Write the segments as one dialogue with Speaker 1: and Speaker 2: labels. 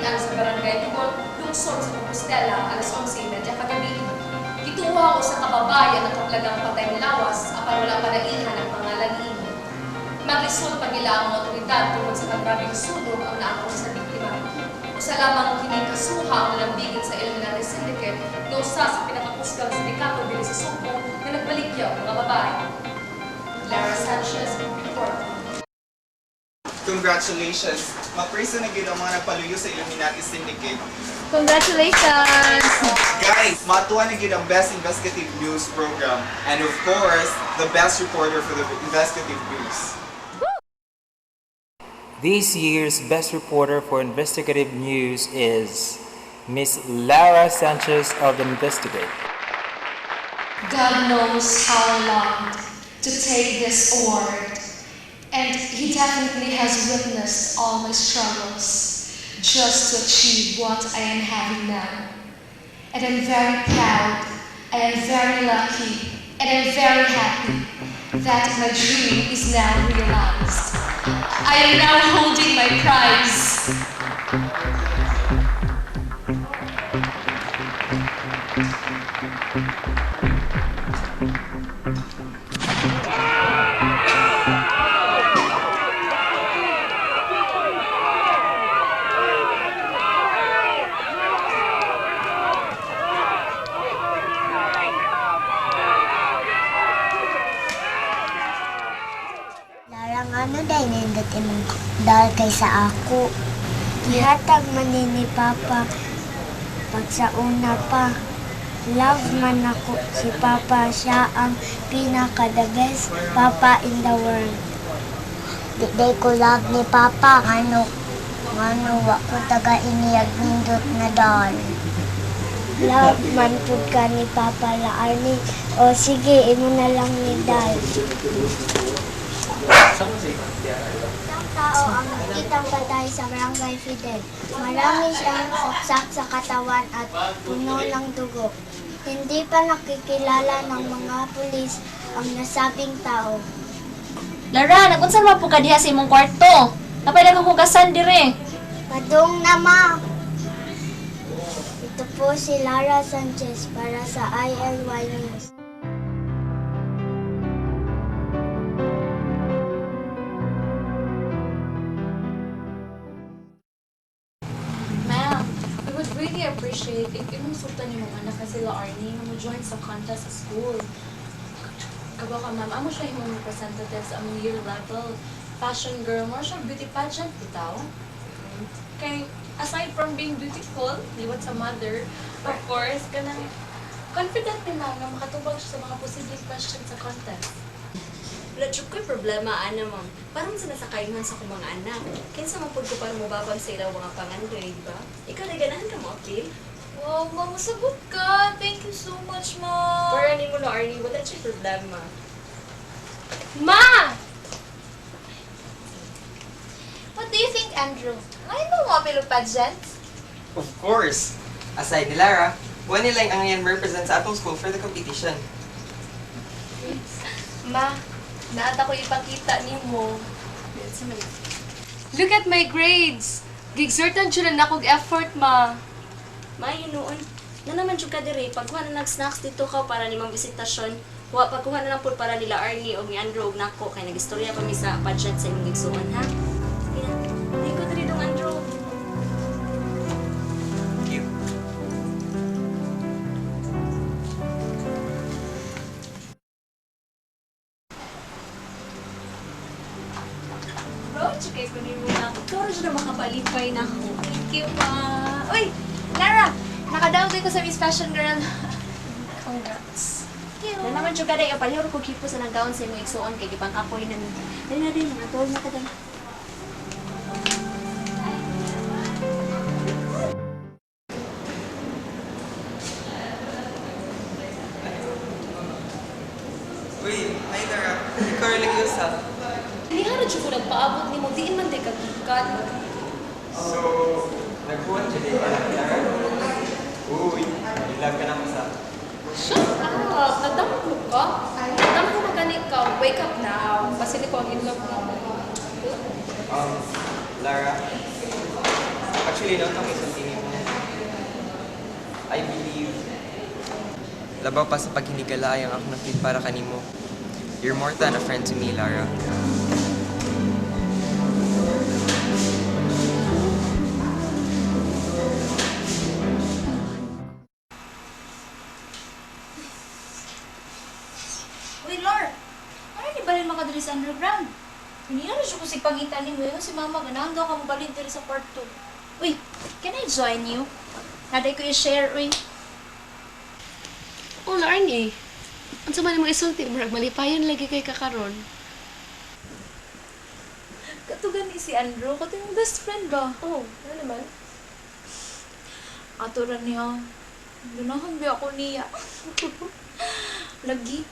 Speaker 1: Nakitaan sa Barangay Tugon, lungsod sa Compostela, alas 11:30 kagabi. Gituwa ang usa ka babae ang nakaplagang patay ng lawas apan wala pa nailhan ang pangalan niini. Maglisod pa nila ang mga otoridad tungod sa kagrabeng sunog ang naako sa biktima. Usa lamang kini kasuha ang nalambigit sa Illuminati Syndicate nga usa sa pinakakusgang sindikato diri sa Sugbo nga nagbaligya og mga babae. Lara Sanchez reporting.
Speaker 2: Congratulations! Mapriso na gyud ang mga nagpaluyo sa Illuminati Syndicate.
Speaker 3: Congratulations!
Speaker 2: Guys, matuwa na gyud ang Best Investigative News Program. And of course, the best reporter for the investigative news.
Speaker 4: This year's best reporter for investigative news is Miss Lara Sanchez of Investigate.
Speaker 5: God knows how I longed to take this award, and He definitely has witnessed all my struggles just to achieve what I am having now. And I'm very proud, I am very lucky, and I'm very happy that my dream is now realized. I am now holding my prize.
Speaker 6: Lara, ngano diay nindot imong doll kaysa ako? Gihatag man ni Papa pag sa una pa. Love man ako si Papa. Siya ang pinaka the best Papa in the world. Di diay ko love ni Papa. Ngano, ngano wa ko tagai niyag nindot na doll? Love man pud ka ni Papa, La Arnie. O sige, imo na lang ni doll. Isang tao ang nakitang patay sa Barangay Fidel. Marami siyang saksak sa katawan at puno ng dugo. Hindi pa nakikilala ng mga pulis ang nasabing tao.
Speaker 3: Lara, nag-unsa man po ka diha sa imong kwarto? Napay daghang hugasan dire.
Speaker 6: Padung na, Ma! Ito po si Lara Sanchez para sa ILY News.
Speaker 7: Ma'am, we would really appreciate if imong sultan yung mga anak na sila Arnie nga mo join sa contest sa school. Kabaw ka, ma'am, amo siya imong representative sa among year level. Fashion girl, more siya beauty pageant, bitaw.
Speaker 8: Kay, aside from being beautiful, liwat sa mother, of course, kanang confident ni ma'am nga makatubag siya sa mga posibleng questions sa contest.
Speaker 9: Wala jud ko'y problema ana, ma'am. Parang sa nasa kayuhan sa akong mga anak. Kinsa man pud ko para mobabag sa ilang mga pangandoy, di ba? Ikaw na ganahan ka mo appeal?
Speaker 8: Wow, ma'am, masagot ka. Thank you so much, ma'am.
Speaker 9: Para nimo no, Arnie, wala jud problema.
Speaker 8: Ma!
Speaker 3: What do you think, Andrew? Ngayon mo mo apil pageant?
Speaker 10: Of course! Aside ni Lara, one nila ang yan represent sa atong school for the competition.
Speaker 8: Ma, naata ko ipakita nimo. Look at my grades. Gigzertan jud na nakog effort, ma.
Speaker 9: May noon. Na naman jud ka dire, pagkuha na nag-snacks dito ka para ni ma'am Visitasyon. Wa pagkuha na lang pud para nila Arnie og ni Andrew og nako kay nagistorya pa mi sa pageant sa imong igsuon, ha? Sige na. Di ko diri dong, Andrew.
Speaker 10: Thank you.
Speaker 9: Bro, kay ko nimo na. Ikaw ra jud ang makapalipay nako.
Speaker 3: Thank you, ma. Uy, Lara! Nakadaog ko sa Miss Fashion Girl. Congrats. Thank you.
Speaker 9: Na naman jud ka day, palihor ko kipo sa naggaon sa imong igsuon kay gipangkapoy na ni. Dali na din, mga tuwag na ka day.
Speaker 10: Uy, hi Lara. Ikaw rin lagi usa.
Speaker 1: Dili ra jud ko nagpaabot nimo diin man day kagikan.
Speaker 10: So, nagbuhat siya din pala, Lara. Uy, in love ka na ko sa.
Speaker 1: Shut up! Nadampo ka? Nadampo ka gani ka. Wake up now. Basili ko ang in love na mo.
Speaker 10: Lara. Actually, no, itong isulti nimo. I believe labaw pa sa paghinigala ay ang akong na-feel para kanimo. You're more than a friend to me, Lara.
Speaker 3: Uy, Lord! Ano ni balin makadiri sa underground? Hindi na siya kung pangita ni mo. Si mama, ganahan daw ka mobalin diri sa part 2. Uy, can I join you? Naday ko i-share, uy.
Speaker 5: Oh, la Arnie. Unsa man imong isulti, murag malipayon lagi kay kakaron.
Speaker 3: Katugan ni si Andrew, kato yung best friend ba?
Speaker 5: Oh, ano naman?
Speaker 3: Ato ra niya. Ganahan ba ako niya? Lagi.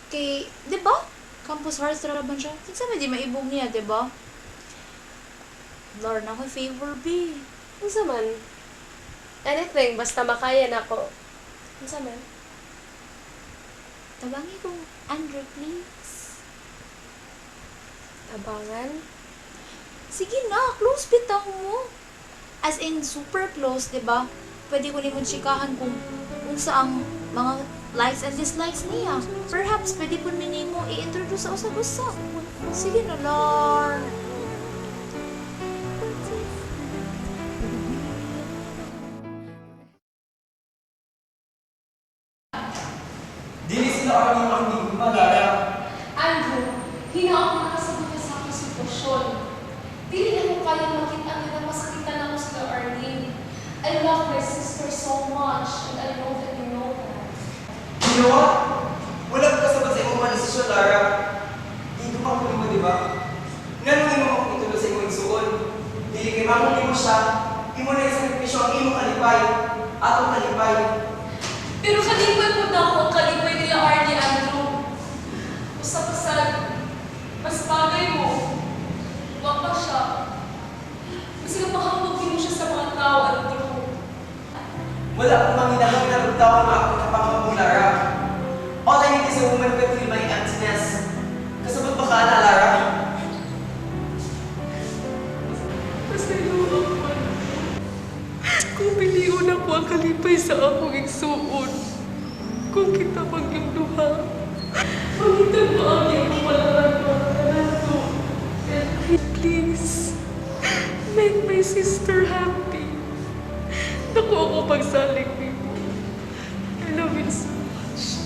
Speaker 3: Kay, di ba? Campus hearts ra ba siya? Kinsa man di maibog niya, di ba? Lord, ako favor B.
Speaker 5: Unsa man? Anything basta makaya nako. Unsa man?
Speaker 3: Tabangi ko, Andrew, please.
Speaker 5: Tabangan?
Speaker 3: Sige na, close bitaw mo. As in, super close, di ba? Pwede ko nimo tsikahan kung unsa ang mga likes and dislikes niya. Perhaps, pwede po nimo i-introduce sa usag-usa. Sige na, Lord.
Speaker 10: Dili sila Arnie ang enigma, Lara.
Speaker 1: Andrew, hinaon ko nakasabot niya sa akong sitwasyon. Dili na ko kaya makita nga masakitan ako sila Arlene. I love my sister so much and I know that you know that.
Speaker 10: You know what? Wala ko kasabot sa imong mga desisyon, Lara. Dito pa ko nimo, di ba? Nganong imo akong itulo sa imong igsuon? Dili kay mamong nimo siya, imo na isakripisyo ang imong kalipay, atong kalipay.
Speaker 1: Pero kalipay po na ako ang kalipay nila Arnie, Andrew. Usa pa sa mas bagay mo. Wa pa siya. Mas kapahambog mo siya sa mga tao, Andrew.
Speaker 10: Wala akong manginahanglan og tawo nga akong kapanghamong, Lara. All I need is a woman who can feel my emptiness. Kasabot ba ka na, Lara?
Speaker 11: Pasaylo ako. Kung piliun ako ang kalipay sa akong igsuon, kung kita magyong duha, mangitag maagi ang wala nato. Please, make my sister happy. Naku ako pagsalig nimo. I love you so much.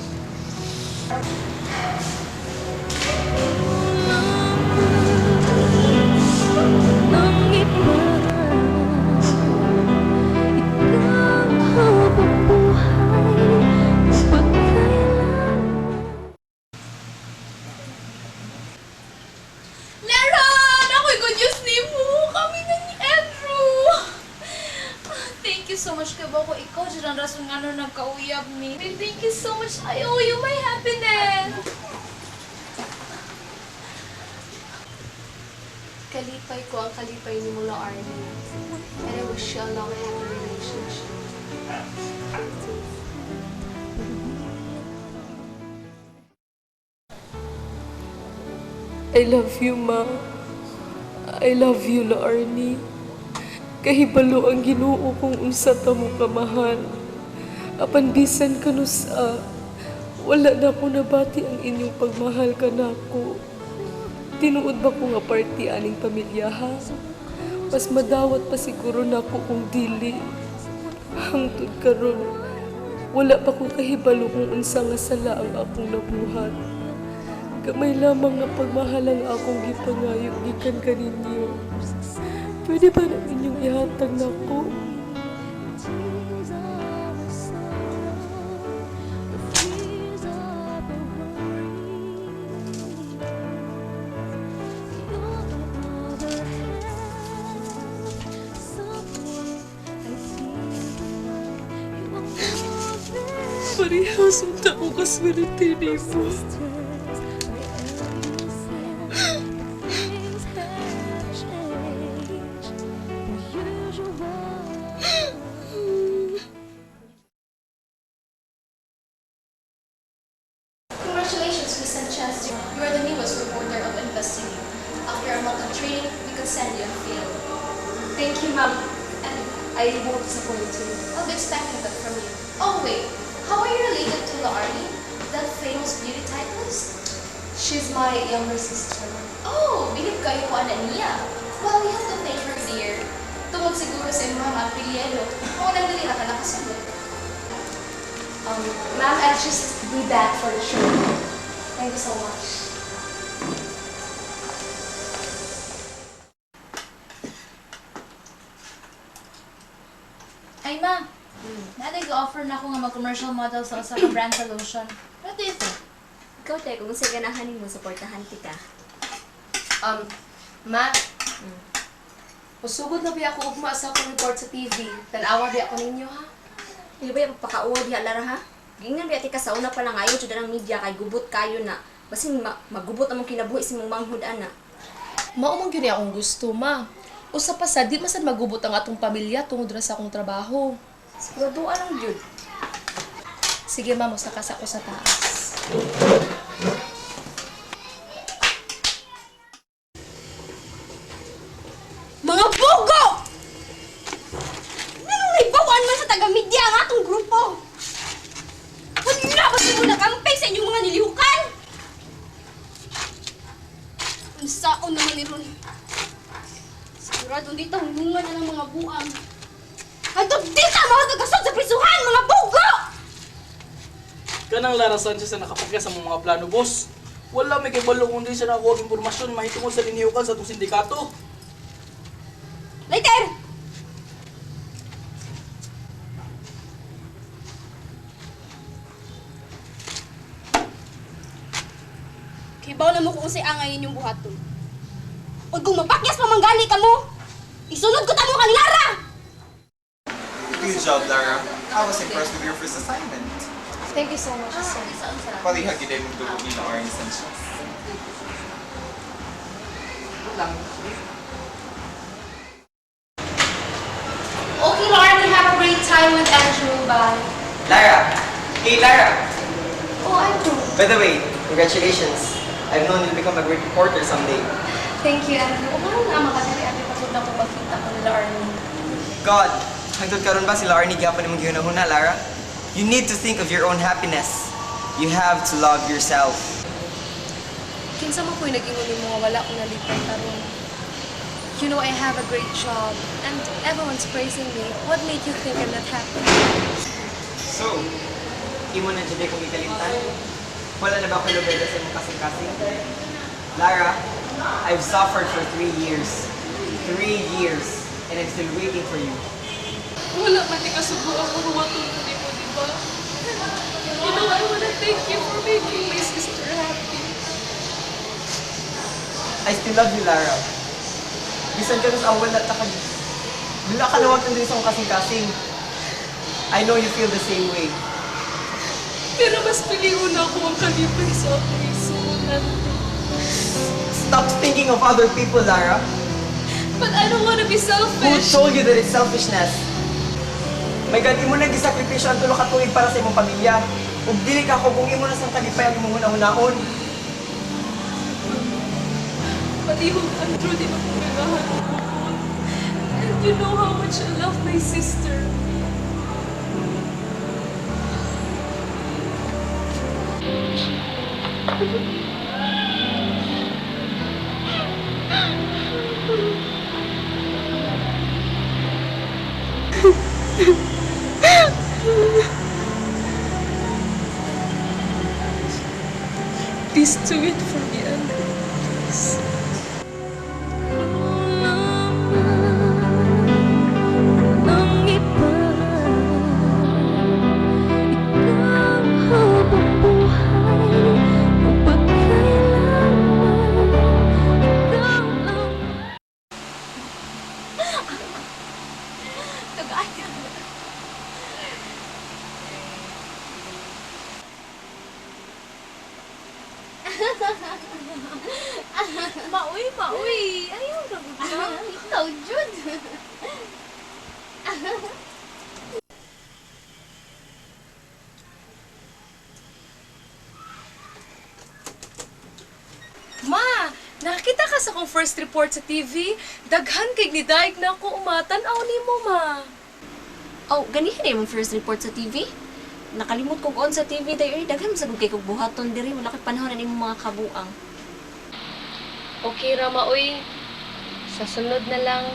Speaker 3: Lara! Nakoy good news nimo! Kami na ni Andrew! Thank you so much kay Boko. Ikaw dyan ang rason nga nung nagkauyab ni. Thank you so much. I owe you my happiness!
Speaker 5: Kalipay ko ang kalipay ni mo, La Arnie. And I wish you a long happy relationship.
Speaker 11: I love you, Ma. I love you, La Arnie. Kahibalo ang Ginoo kung unsa ta mo kamahal. Apan bisan kanusa, wala na ko nabati ang inyong pagmahal kanako. Tinuod ba ko nga party aning pamilya ha? Mas madawat pa siguro nako kung dili. Hangtod karon, wala pa ko kahibalo kung unsa nga sala ang akong nabuhat. Gamay lamang nga pagmahal ang akong gipangayo gikan kaninyo. Pwede ba na inyong ihatag nako? Parehas ang tao kaswerte nimo.
Speaker 7: Congratulations, Miss Sanchez. You are the newest reporter of Investigate. After a month of training, we could send you a field.
Speaker 1: Thank you, ma'am.
Speaker 5: And I won't disappoint you.
Speaker 1: I'll be expecting that from you. Oh wait, how are you related to Laarni, that famous beauty typist?
Speaker 5: She's my younger sister.
Speaker 1: Oh, bilib kayo ko ana niya. Well, you have to thank her, dear. Tungod siguro sa imong mga apelyido, mao nang dali ra ka nakasulod.
Speaker 5: Ma'am, I'll just be back for the show. Thank you so much.
Speaker 3: Ay, ma. Naa offer na ako nga mag-commercial model sa usa ka brand sa lotion. What do you think?
Speaker 9: Ikaw, te, kung unsay ganahan nimo, suportahan kita.
Speaker 1: Ma, usugod na biya ako ugma sa akong report sa TV. Tan-awa biya ako ninyo, ha?
Speaker 9: Dili ba yung pakauwa diha Lara ha? Giingnan biya tika sa una pa lang ayo jud ang media kay gubot kayo na. Basin magubot among kinabuhi sa imong manghud ana.
Speaker 5: Mao man gyud ni akong gusto, ma. Usa pa sa di man sad magubot ang atong pamilya tungod ra sa akong trabaho.
Speaker 9: Sigurado lang jud.
Speaker 5: Sige, ma, mosaka sa ako sa taas.
Speaker 12: Mga bugo! Nganong naibawan man sa taga-media ang atong grupo? Wala ba mo nakampay sa inyong mga nilihukan? Unsaon naman ni Ron? Sigurado dito hungungan na ng mga buang. Hantod dito ang mga tagasod sa prisuhan, mga bugo!
Speaker 13: Kanang Lara Sanchez na nakapagya sa mga plano, boss. Wala may kibalo kung di siya nakakuha og impormasyon mahitungod sa linihukan sa atong sindikato.
Speaker 12: Later! Kibaw na mo kung unsay angay inyong buhaton. O kung mapakyas pa manggali ka mo, isunod ko tamo kang Lara!
Speaker 2: Good job, Lara. I was impressed with your first assignment.
Speaker 5: Thank you so much, sir.
Speaker 2: Pareha gid mong dugo ni Arnie Sanchez.
Speaker 1: Okay, Laarni, have a great time with Andrew. Bye.
Speaker 10: Lara! Hey, Lara!
Speaker 1: Oh, Andrew.
Speaker 10: By the way, congratulations. I've known you'll become a great reporter someday.
Speaker 1: Thank you, Andrew. O, nga nga, makadali, Andrew, pasod na kung magkita ko nila, Arnie.
Speaker 10: God, hangtod karon ba sila Arnie gyapon imong gihunahuna, Lara? You need to think of your own happiness. You have to love yourself.
Speaker 5: Kinsa man ko'y nag-ingon nimo nga wala akong nalipay karon. You know, I have a great job and everyone's praising me. What made you think I'm not happy?
Speaker 10: So, imo na jud kong ikalimtan? Wala na ba ako lugar sa imong kasing-kasing? Lara, I've suffered for 3 years. 3 years. And I'm still waiting for you.
Speaker 11: Wala man ni kasubo ang huwaton nimo, di ba? You know, I wanna thank you for making my sister happy.
Speaker 10: I still love you, Lara. Bisan ka sa wala ta ka. Wala ka nawag din sa akong kasing-kasing. I know you feel the same way.
Speaker 11: Pero mas piliun ako ang kalipay sa akong isuon, Andrew.
Speaker 10: Stop thinking of other people, Lara.
Speaker 11: But I don't wanna be
Speaker 10: Who
Speaker 11: selfish.
Speaker 10: told you that it's selfishness? My God, imo na gisakripisyo ang tulo ka tuig para sa imong pamilya. Ug dili ka ako kung imo na sang kalipay ang imong hunahunaon.
Speaker 11: Palihog, Andrew, di ako ganahan og bukod. And you know how much I love my sister. Please do it for me, Andrew. Please.
Speaker 7: Ang iba, ikaw habang buhay, magpakailanman, ikaw ang
Speaker 3: Tagayan. Maoy, maoy. Ayaw ra gud ka.
Speaker 12: Ikaw, Jud!
Speaker 5: Ma, nakakita ka
Speaker 11: sa akong first report sa TV, daghan kay nidaig na ako umatan-aw nimo, ma.
Speaker 9: Oh, ganihin na imong first report sa TV. Nakalimot kog on sa TV day oy, daghan man sa kay kog buhaton diri, wala kay panahon na nimong mga kabuang.
Speaker 11: Okay ra, ma, oy. Sa sunod na lang.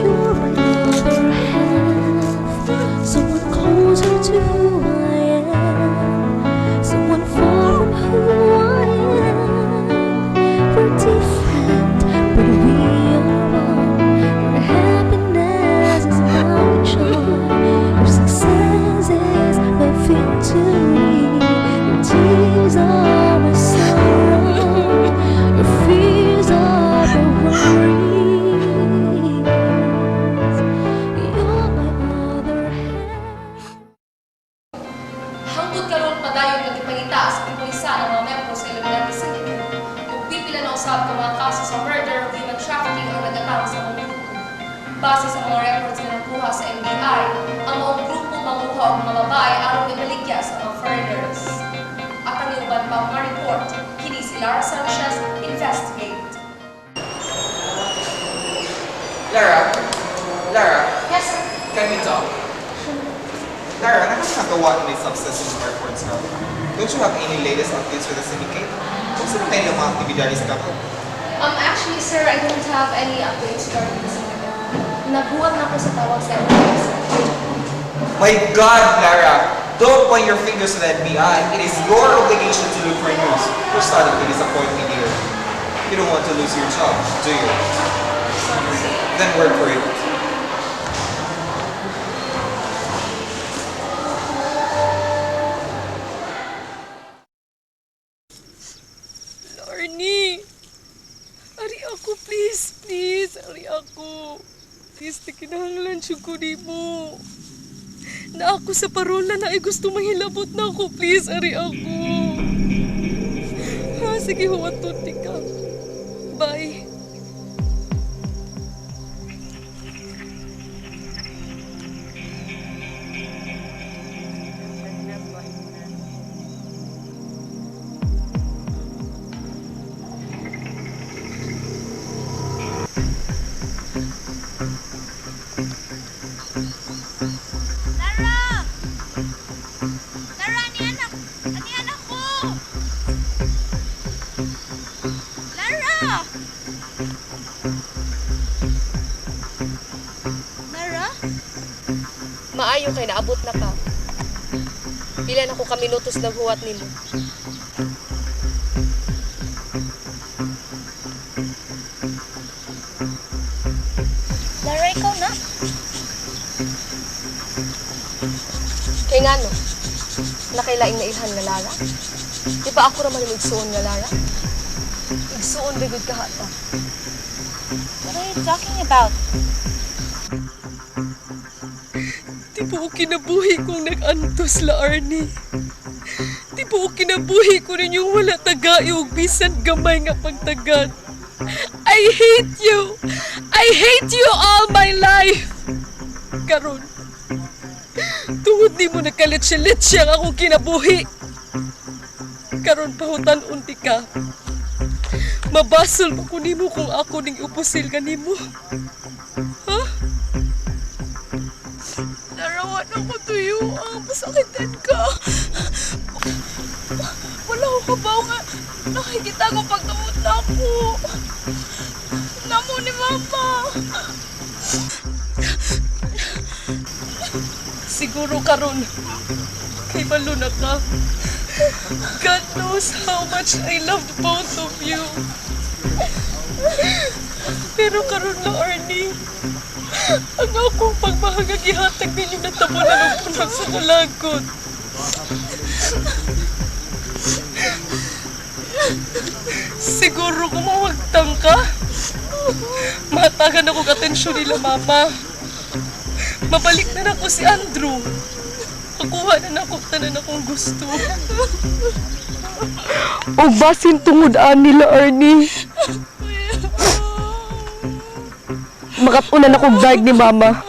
Speaker 5: You're my other half, someone closer to who I am, someone far from who I am. We're different, but we are one. Your happiness is my joy. Your success is my victory. Your tears are my sorrow. Your fears are my worries. You're my other half.
Speaker 1: Hangtod karon padayon nga gipangita sa pulisya ang mga membro sa Illuminati Syndicate ug pipila na usab ka mga kaso sa murder ug human trafficking ang nagatang sa mga grupo. Base sa mga records nga nakuha sa NBI, ang maong grupo manguha og mga babae aron ibaligya sa mga foreigners. At ang uban pa mga report, kini si Lara Sanchez, Investigate.
Speaker 2: Lara? Lara?
Speaker 1: Yes, sir.
Speaker 2: Can we talk? Lara, nakakagawa na may substance yung mga reports ka. Don't you have any latest updates for the syndicate? Kung sino na ilang mga aktibidades ka ko?
Speaker 5: Actually, sir, I don't have any updates regarding the syndicate. Nabuhat na ako sa tawag sa NBI, sir.
Speaker 2: My God, Lara! Don't point your fingers to the FBI. It is your obligation to look for news. You're starting to disappoint me, dear. You don't want to lose your job, do you? Then work for it.
Speaker 11: Arnie! Ari ako, please, please. Ari ako. Please, kinahanglan siya ko nimo. Na ako sa parola na ay gusto manghilabot na ako. Please, ari ako. Ha, sige, huwaton ka. Bye.
Speaker 3: Lara! Lara, ani anak! Ani anak ko! Lara! Lara?
Speaker 1: Maayo kay naabot na ka. Pila na ko ka minutos naghuwat nimo.
Speaker 3: Lara, ikaw na.
Speaker 1: Kay ngano? Nakailaing nailhan nga Lara? Di ba ako ra man yung igsuon nga Lara? Igsuon ba gud ka hata?
Speaker 3: What are you talking about?
Speaker 11: Di po kinabuhi kong nag-antos la, Arnie. Di po kinabuhi ko ninyong wala tagay og bisan gamay nga pagtagad. I hate you! I hate you all my life! Karon, tungod di mo nagkalitsya-litsya ang akong kinabuhi. Karon pahutan unti ka. Mabasol pa ko nimo kung ako ning upusil kanimo. Ha? Larawan ako tuyo. Ang masakitan ka. Wala ko kabaw nga. Nakikita ko pagtumot na ako. Namo ni Mama. Siguro karon kay balo na ka. God knows how much I loved both of you. Pero karon na, Arnie, ang akong pagmahagag ihatag ninyo na tabo na ng punak sa kalagot. Siguro kung mawagtang ka, matagan ako atensyon nila, Mama. Mabalik na ako si Andrew. Makuha na nako tanan akong gusto. O basin tungod ani nila, Arnie. Makatunan akong bag ni Mama.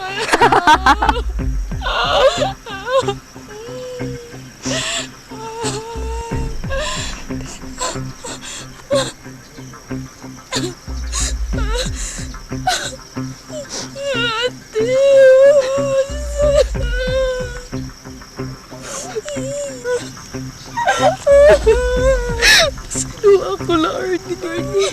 Speaker 11: Sino ako la, Arnie? Arnie.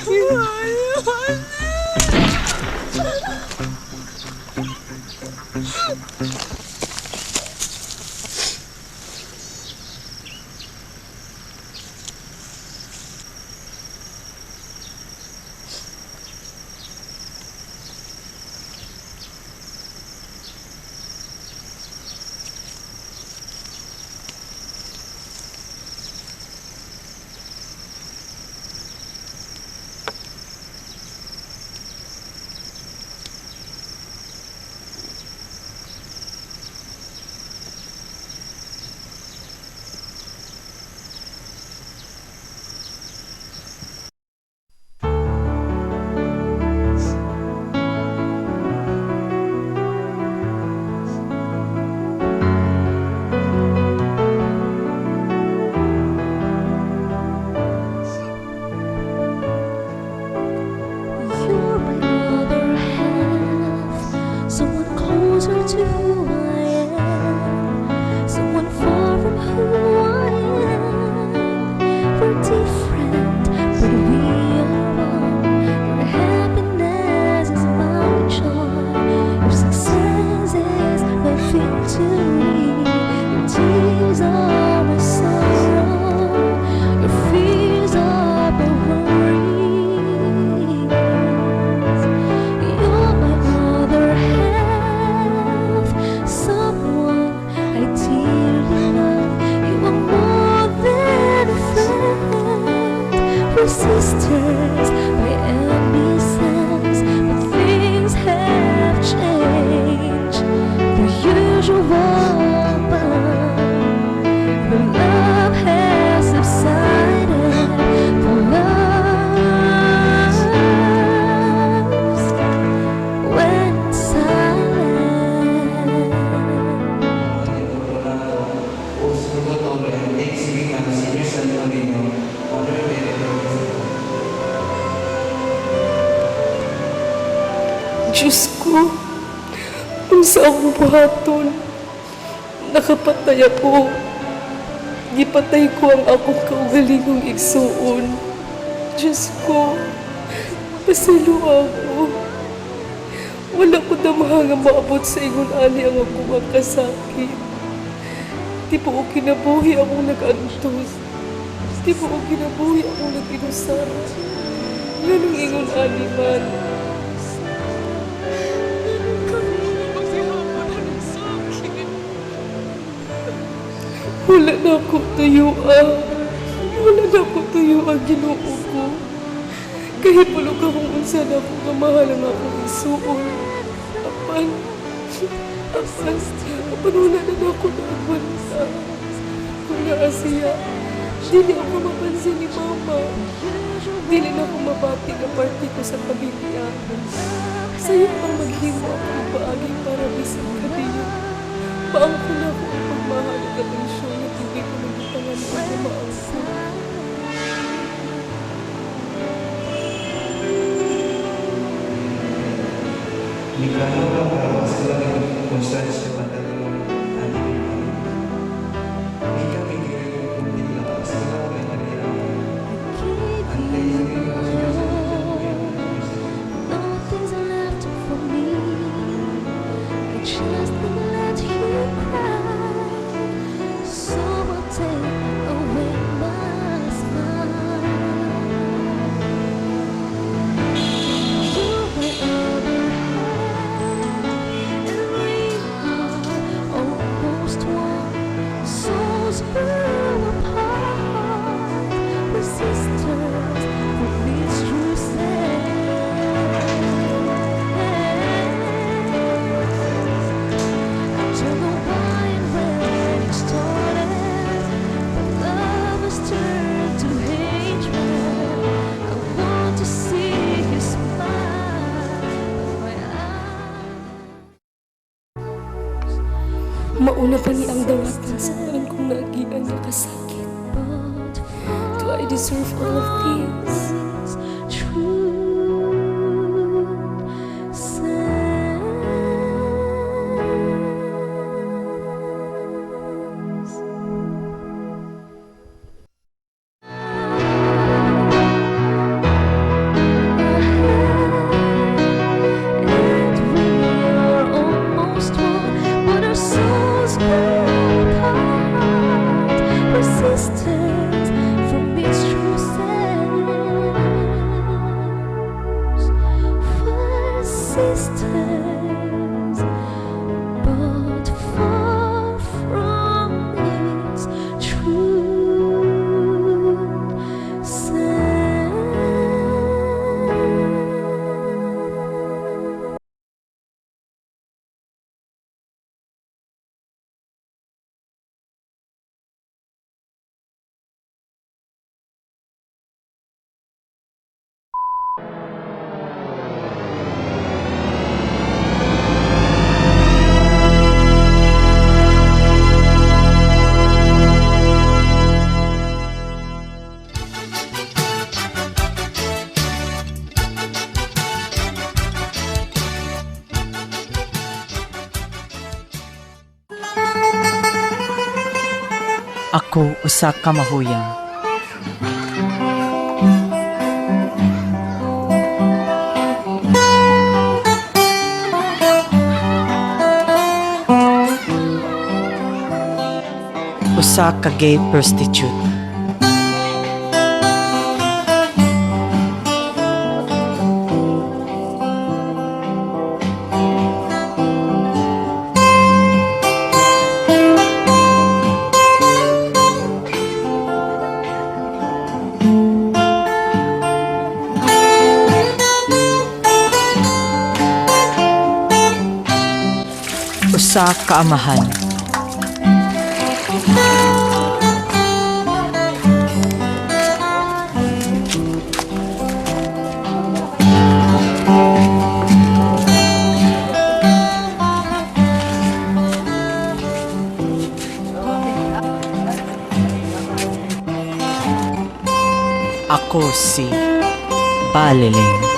Speaker 5: You're my other half, someone closer to who I am, someone far from who I am. We're different, but we are one. Your happiness is my joy, your success is my victory. Your tears are my sorrow, your fears are my worries. You're my other half, someone I dearly love. You are more than a friend. We're sisters by any sense, but things have changed. The usual bond, the love has subsided. The love went silent.
Speaker 11: Diyos ko, unsa akong buhaton? Nakapatay ako. Gipatay ko ang akong kaugalingong igsuon. Diyos ko, pasaylo ako. Wala ko damaha nga maabot sa ingon ani ang akong kasakit. Di po ko kinabuhi akong nag-antos. Di po ko kinabuhi akong nag-inusar. Nganong ingon ani man. Wala na ako tuyuan. Wala na ako tuyuan, Ginoo ko. Kahit pulog akong unsa na akong kamahal ang akong isuon. Apan, apan, apan wala na na ako naagwanta. Kung naa siya, dili ako mapansin ni Mama. Dili na ako mabati na parte ko sa pamilya. Sayo pang maghimo ako og paagi para bisan kadiyo. Paangko na ako ang pagmahal at atensyon na dili ko nagitangan ang maangko.
Speaker 5: Nothing's left for me. I just can let you cry. So I'll take away my smile. You're my other half, and we are almost one. Souls grew apart. We're sisters from each true sense. I don't know why.
Speaker 11: Mauna pa ni ang dawatan sa tanan kong naagian nga kasakit. Do I deserve all of this?
Speaker 10: Ako usa ka mahuyang. Usa ka gay prostitute. Usa ka amahan. Ako si Baliling.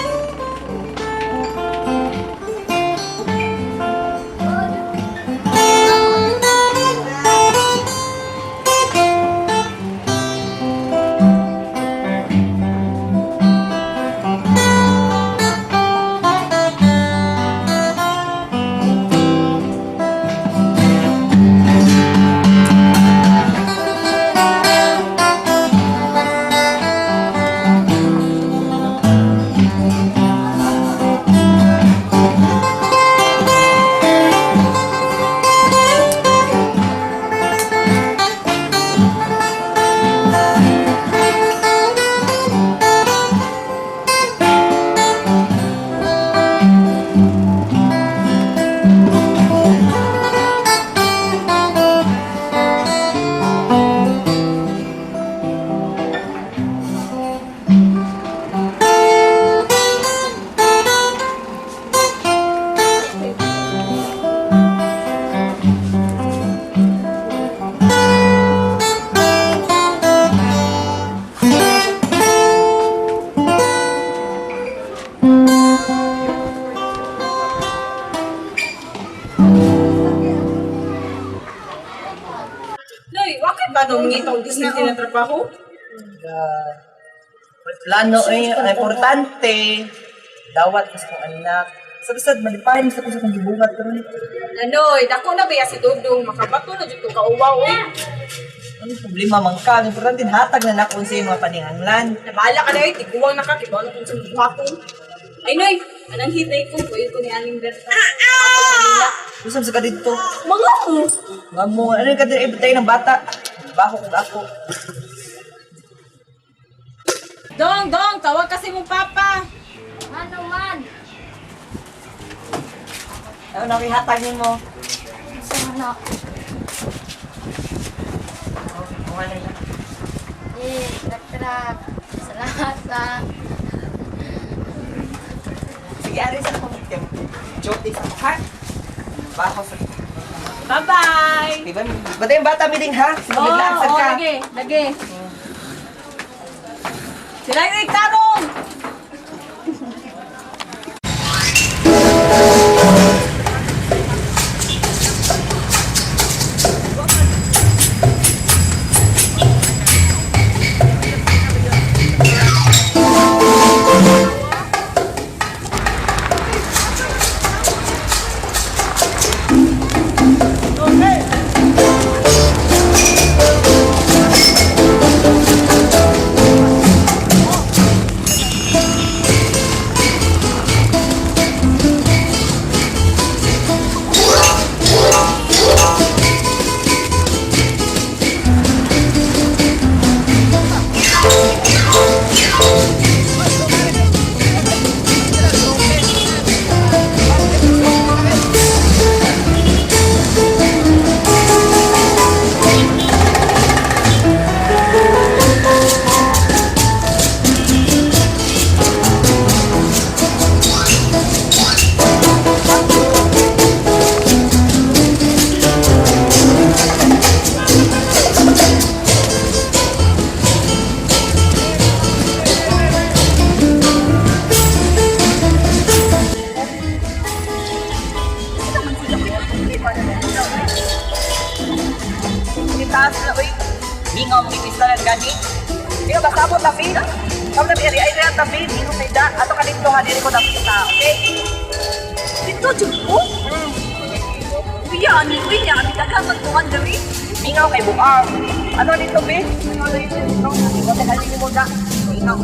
Speaker 14: Noy, bakit ba nung ngitong Disney tinatrabaho?
Speaker 10: Plano eh, ang importante. Dawat ko sa kong anak. Sa bisad, malipahin sa ko sa kong gibuhat. Pero
Speaker 14: Nanoy, dako na ba si Dudong? Makabato na dito ka uwaw eh.
Speaker 10: anong problema man ka? Ang importante, hatag na nako sa mga paninganglan.
Speaker 14: Nabahala ka na eh, tiguang na ka, kibaw na kung sa buhaton. Ay Noy, anang hitay ko, kuyo ko ni Aling Berta. Ako Manila.
Speaker 10: Usap sa ka dito.
Speaker 14: Mga mo!
Speaker 10: Nga mo, ano yung kadiri ibutay ng bata? Baho kong ako.
Speaker 14: Dong, Dong, tawag kasi mong papa.
Speaker 9: Ano man?
Speaker 10: Ano na hatag mo?
Speaker 9: Sa na.
Speaker 10: Kung ano na.
Speaker 9: Eh, trak-trak. Salamat ah.
Speaker 10: Sige, ari sa akong joke sa ha? Baho sa.
Speaker 14: Bye-bye!
Speaker 10: Diba? Bantay yung bata, miling ha?
Speaker 14: Oo,
Speaker 10: Maglaksad
Speaker 14: oh,
Speaker 10: ka.
Speaker 14: lagi, lagi. Sila yung tarong!
Speaker 15: Itaas na, uy. Mingaw mo ipista ng gani. Di ba, sabot tabi? Sabot tabi, eri, ay rin tabi, dito sa ida. Ato ka dito, ha, diri ko napita, okay?
Speaker 14: Dito, jud ko? Uya, ani, uya, ani, daghang magtuan diri.
Speaker 15: Mingaw kay buang. Ano dito, be? Ano dito? Ano dito? Mo da. Mingaw.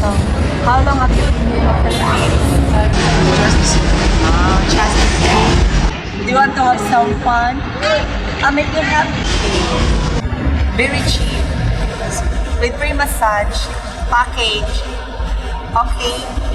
Speaker 16: So, how long have you been here in the Philippines? Just just
Speaker 15: Do you want to have some fun? I'll make you happy. Very cheap. With free massage, package. Okay.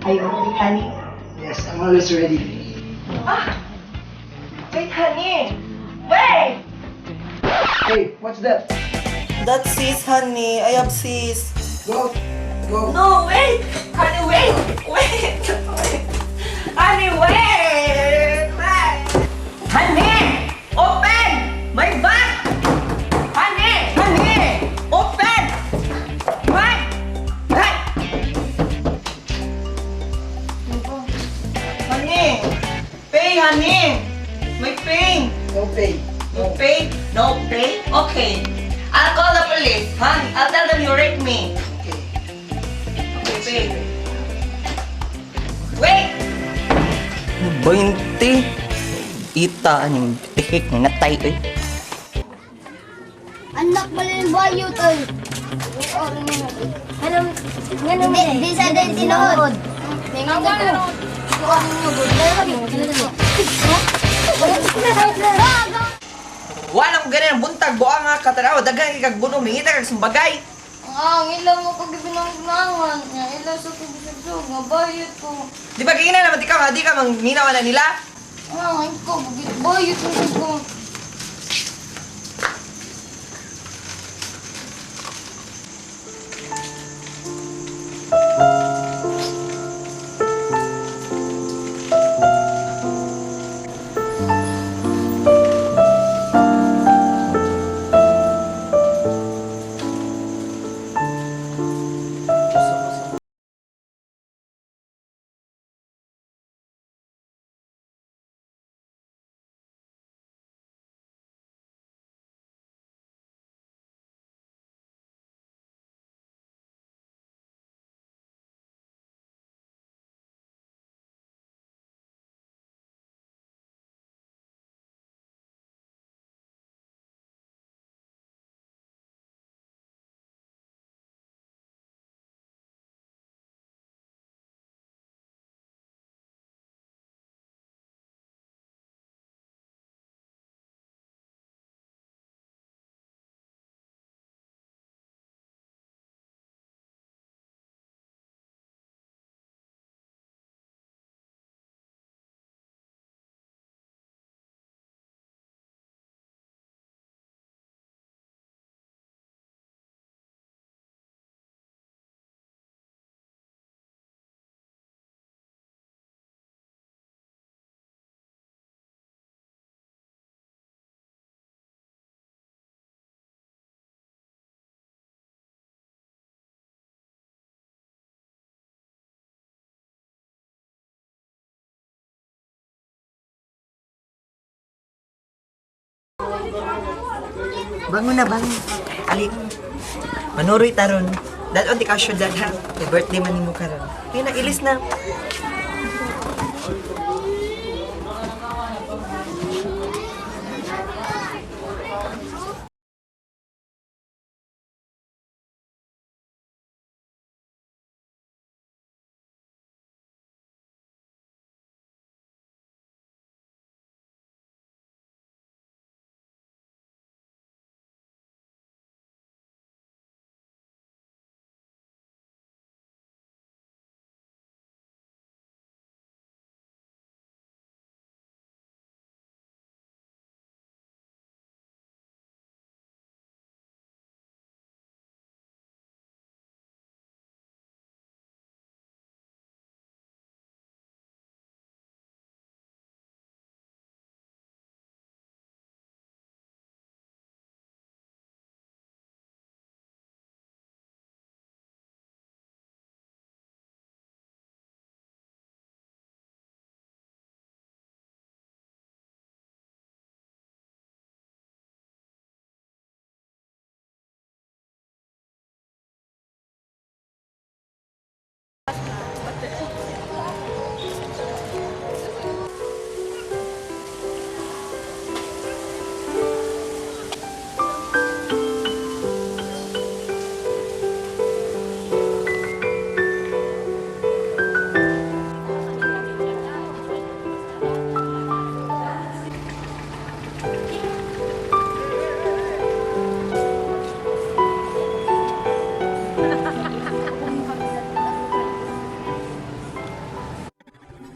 Speaker 16: Are you ready, honey?
Speaker 17: Yes, I'm always ready.
Speaker 15: Ah! Wait, honey! Wait!
Speaker 17: Hey, what's that?
Speaker 10: That's sis, honey. I have sis.
Speaker 17: Go. Go.
Speaker 15: No, wait! Honey, wait! Wait! Wait! Honey, wait! Wait! Honey! Open! My bag! Honey! Honey! Open! My... Hey!
Speaker 10: Honey! Pay, honey! May pay!
Speaker 17: No pay.
Speaker 10: No pay? No pay? Okay. I'll call the police, huh? I'll tell them you raped me.
Speaker 17: Okay.
Speaker 10: Okay, pay. Wait! 20. Ita, anong tihik na natay, eh.
Speaker 6: Anak, malimbayot ay. Hello. Di, di sa din tinuod.
Speaker 15: Wala ko ganyan buntag buang nga katanaw daghan kay kag buno mingita kag sumbagay.
Speaker 18: Ang ila mo ko gibinangan nga ila sa ko gisugsog nga bayot ko.
Speaker 15: Di ba kay naman di ka nga di ka mangminaw na nila?
Speaker 18: Ang ko bayot ko ko.
Speaker 15: Bangon na bangon. Ali. Manuroy taron. Dad-on di ka syudad ha. Kay birthday man nimo karon. Kay na ilis na.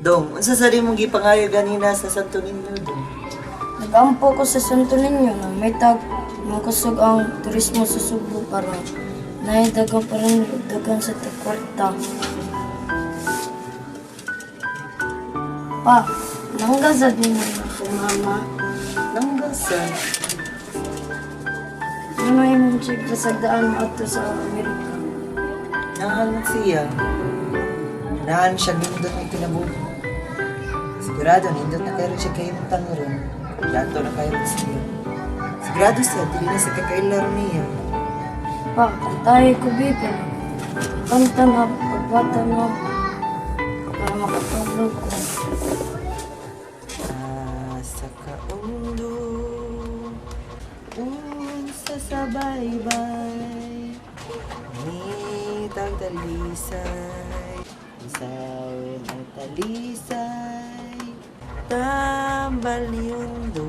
Speaker 15: Dong, unsa sa mong gipangayo ganina sa Santo Niño dong?
Speaker 18: Nagampo ko sa Santo Niño nga may tag makusog ang turismo sa Subo para naidagan pa rin dagan sa kwarta. Pa, nanggazad ninyo na po mama.
Speaker 15: Nanggazad?
Speaker 18: Ano yung pasagdaan mo ato sa Amerika?
Speaker 15: Nahan siya. Nahan siya nindot ng kinabuhi. Sigurado, nindot na kayo siya kayo ng tangaron. Dato na kayo siya. Sigurado siya, dili na sa kakailaro niya.
Speaker 18: Pa, kantahe ko bibi. Kanta na, pagbata na, para makatulog ko.
Speaker 15: Sa kaundo, unsa sa baybay, ni tag talisay. Sawin ang talisay. Tambal ni Undo.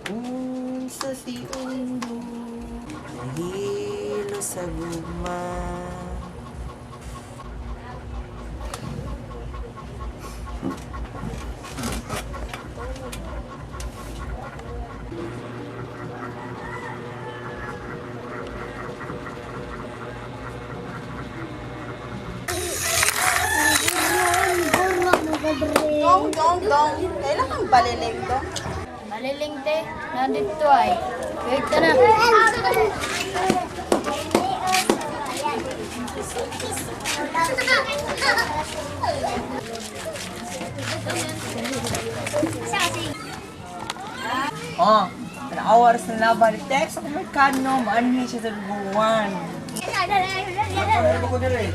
Speaker 15: Unsa si Undo. Nahilo sa gugma.
Speaker 14: Dong, dong, dong. Kailan kang baliling, dong?
Speaker 18: Maliling te, nandito ay. Wait ka na.
Speaker 15: Oh, an hour sa laban. Text ako Amerikano, maanhi siya sa buwan.
Speaker 2: Ano ko dire?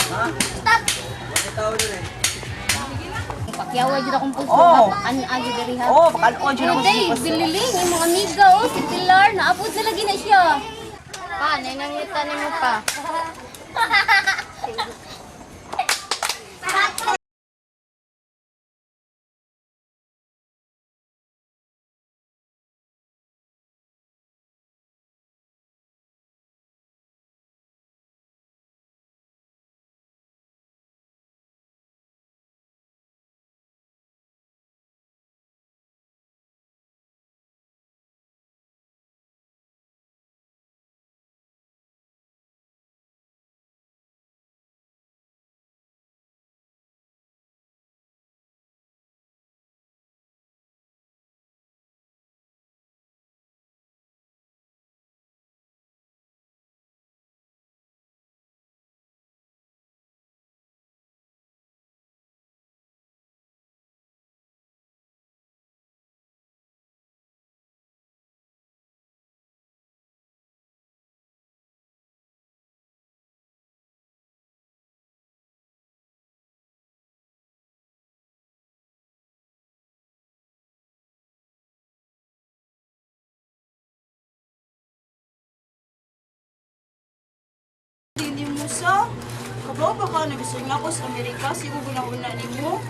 Speaker 2: Ha?
Speaker 18: Stop!
Speaker 2: Bakit tao dire?
Speaker 18: Pakyawa jud akong puso.
Speaker 15: Oh.
Speaker 18: Pakan-an jud diri ha.
Speaker 15: Oh, pakan-on jud ako
Speaker 18: Uy, day,
Speaker 15: sa puso.
Speaker 18: bililing imong amiga oh, si Pilar naabot na lagi na siya. Pa, nanangita nimo pa.
Speaker 14: Dili mo sa. Kabaw ba ka nagising ako sa Amerika, siguro guna-una nimo.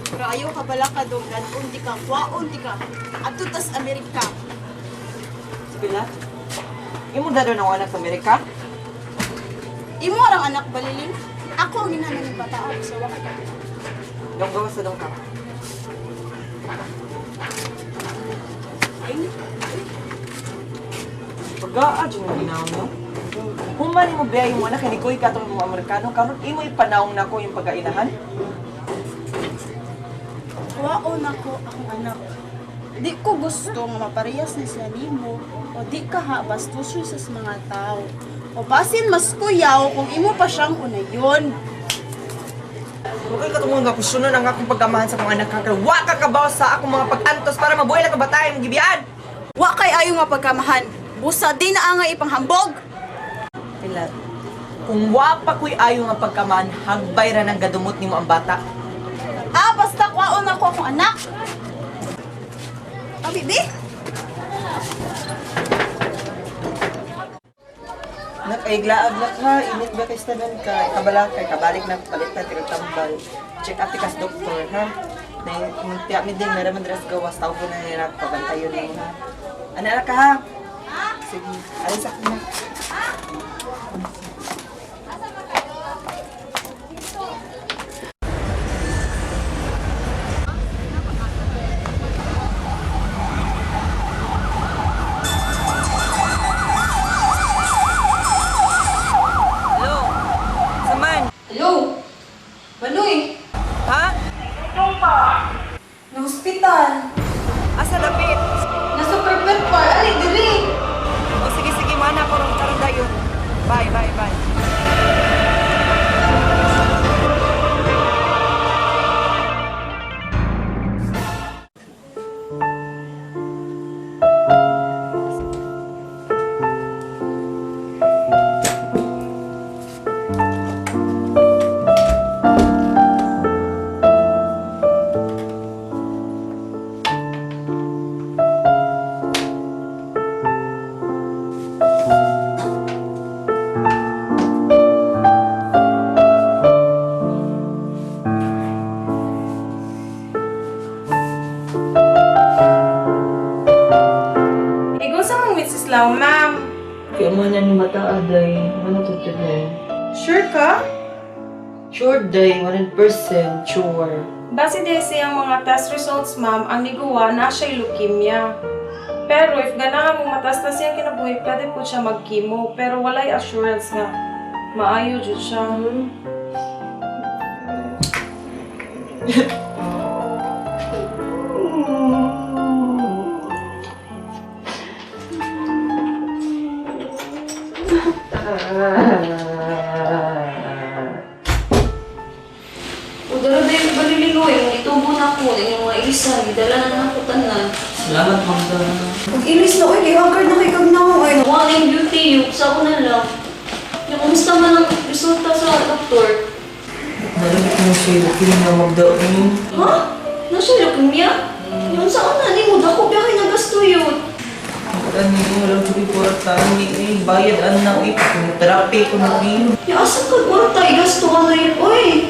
Speaker 14: Pero ayaw ka bala ka dong, dadon di ka, kwaon di ka. Adto tas Amerika.
Speaker 10: Si Pilar, imo dado na anak sa Amerika?
Speaker 14: Imo arang anak baliling. Ako ang ina ng bata ako sa waka.
Speaker 10: Dong gawas sa dong ka. Pag-aa, dyan mo ginawa mo. Human mo biya yung anak, hindi ko ikatong mo Amerikano, karon imo ipanawong nako yung pagkainahan.
Speaker 14: Kwaon ako akong anak. Di ko gusto nga maparehas ni siya nimo o di ka ha bastuson sa mga tao. O basin mas kuyaw kung imo pa siyang unayon.
Speaker 10: Huwag kang katungod nga kusyonon ang akong pagkamahan sa akong anak ka. Wa ka kabaw sa akong mga pag-antos para mabuhay lang ang batay mong gibiyaan.
Speaker 14: Wa kay ayo nga pagkamahan. Busa di na angay ipanghambog.
Speaker 10: Pilar, kung wa pa ko'y ayo nga pagkamahan, hagbay ra ng gadumot nimo ang bata.
Speaker 14: Ah, basta kwaon ako akong anak. Ah, bibi?
Speaker 10: Nak, ay glaag na ka, init ba kay stanan ka, kabala kay kabalik na palit na tigag tambal. Check up ti kas doktor, ha? Nay, muntiya mi din, meron man dress gawas, tawag ko na nila, pabantayon mo, ha? Ano na ka, ha? Sige, alis ako na. Hello? Saman?
Speaker 11: Hello? Manoy!
Speaker 10: Ha?
Speaker 11: Na hospital!
Speaker 10: Asa dapit?
Speaker 11: Nasa perpetual! Ali, dili!
Speaker 10: O sige, sige, mana ko ron karon dayon. Bye, bye, bye.
Speaker 19: day. Wala to today.
Speaker 20: Sure ka?
Speaker 19: Sure day, 100% sure.
Speaker 20: Base diay sa iyang mga test results, ma'am, ang niguwa na siya'y leukemia. Pero if ganahan mo matastas siyang kinabuhi, pwede po siya mag-chemo. Pero walay assurance nga. Maayo jud siya.
Speaker 9: O dara ba yung baliligoy, yung itubo na ko, yung mga isa, gidala na na ako tanan.
Speaker 19: Salamat, Magda.
Speaker 9: Pag ilis na, oy, kay haggard na kay kagnaw, oy. Wala yung beauty, yung sa ko na lang. Yung kumusta man ang resulta sa doktor?
Speaker 19: Nalabit mo siya, leukemia, Magda.
Speaker 9: Ha? Nasa leukemia? Yung saan na, ni mo, dako ba kayo nagasto yun?
Speaker 19: Ano yun, walang tuloy kwarta. Ni, eh, bayad, ano, eh, therapy ko na, eh.
Speaker 9: Yung asa ka kwarta, igasto ka na yun, oy.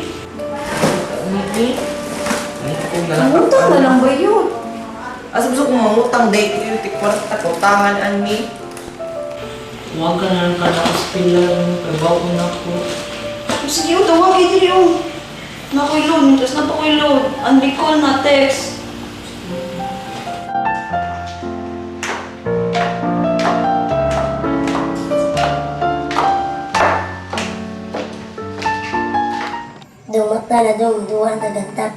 Speaker 19: Ano, eh? Ay, ako na lang.
Speaker 9: Mangutang na lang ba yun?
Speaker 19: Asa gusto kong mangutang, day ko yung tikwarta, kautangan, ani. Huwag ka na lang ka na ospital, trabaho na ako.
Speaker 9: Sige, oh, tawagin dili, oh. Nakoy load, tapos na pa ko'y load. Ang recall na text.
Speaker 6: Dumata na dong, duha na ganta.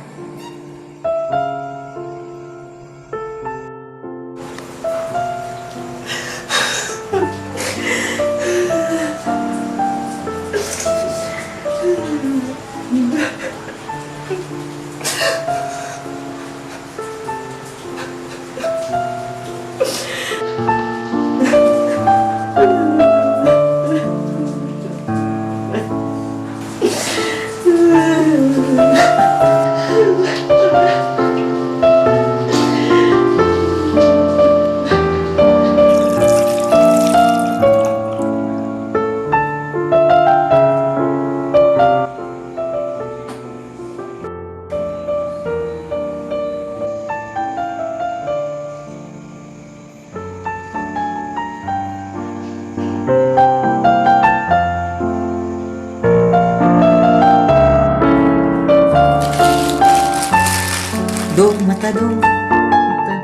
Speaker 19: Dong, mata dong. Mata.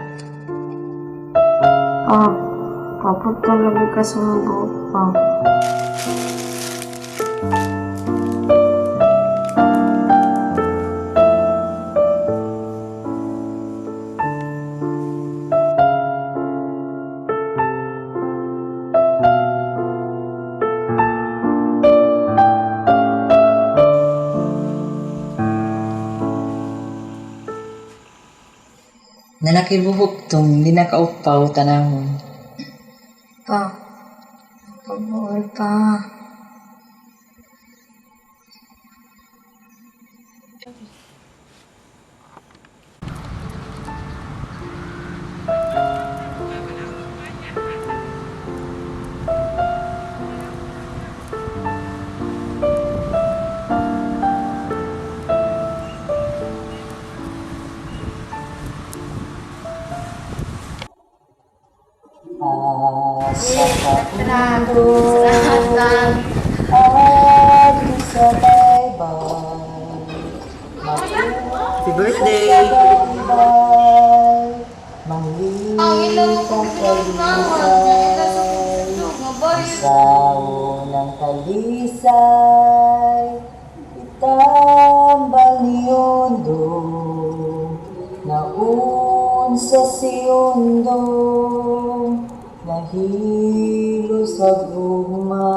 Speaker 18: Ah, kapot talaga ka sa mga pa.
Speaker 19: Nanakibuhok tong di nakaupaw tanahon.
Speaker 18: Pa, pabuol pa.
Speaker 19: Asa ka sa baybay. Happy birthday! Manglitang talisay, sa unang talisay, itambal niyondo, naun sa siyundo, nahilo sa gugma.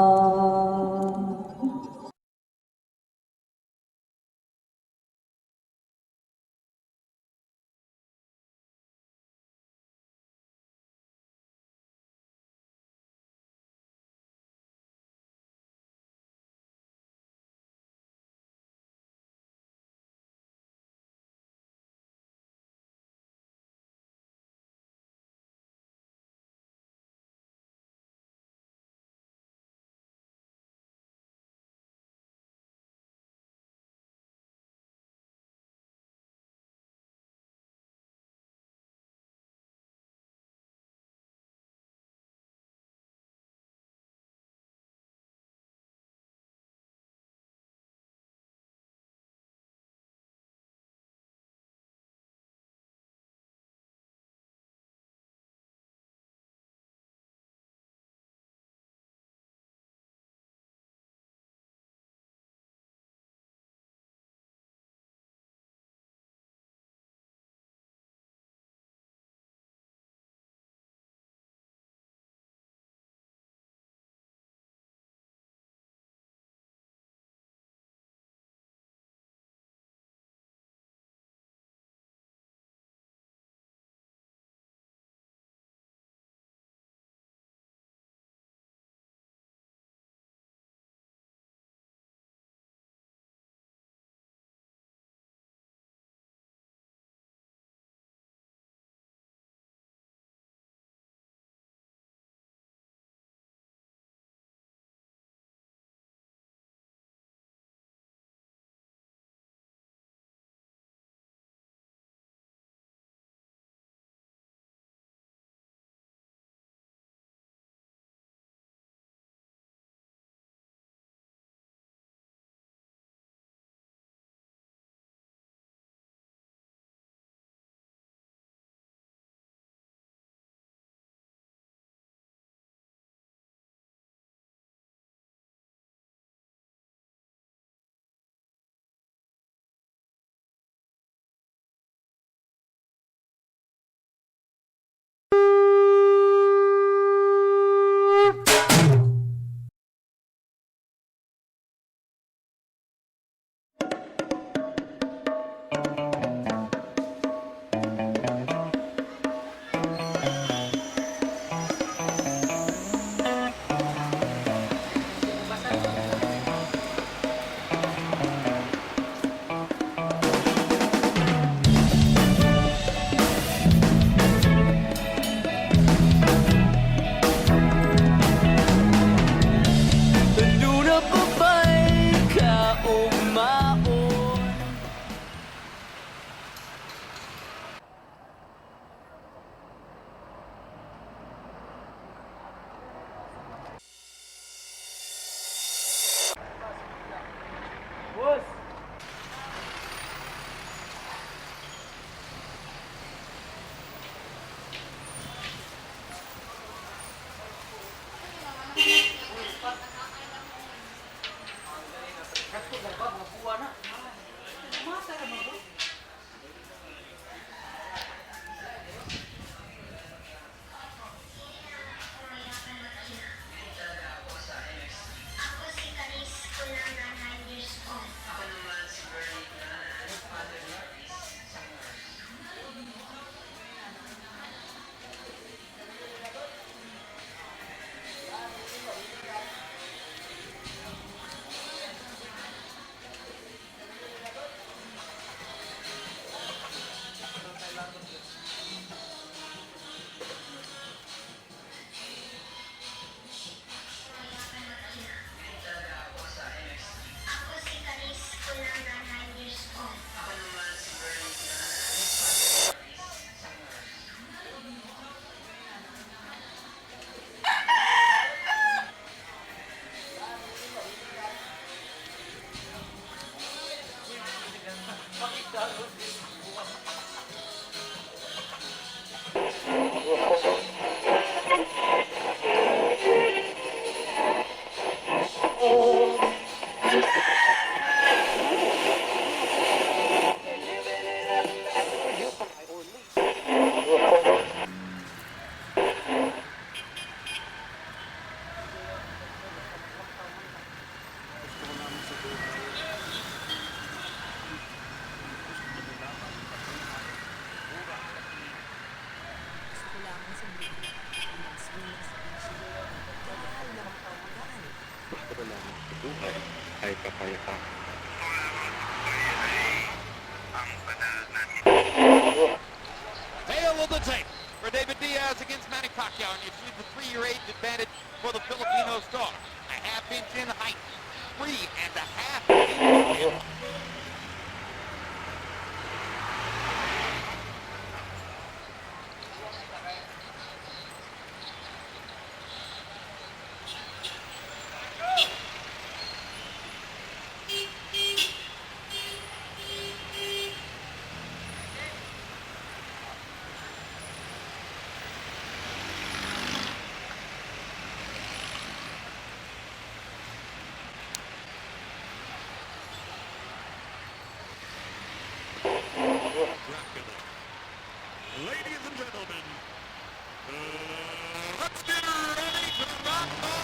Speaker 6: Ako si Caris Kulanga, 9 years old.
Speaker 19: Ako naman si Bernie na father ni Aris. Isang nurse.
Speaker 6: Ako si Caris Kulanga, 9 years old.
Speaker 19: Ako naman si Bernie na father ni Aris. Isang nurse.
Speaker 21: Ay kapayapaan.
Speaker 22: Tail of the tape for David Diaz against Manny Pacquiao, and you see the 3-year age advantage for the Filipino star. A half inch in height, 3.5 inches.
Speaker 23: Ladies and gentlemen, let's get ready to rumble!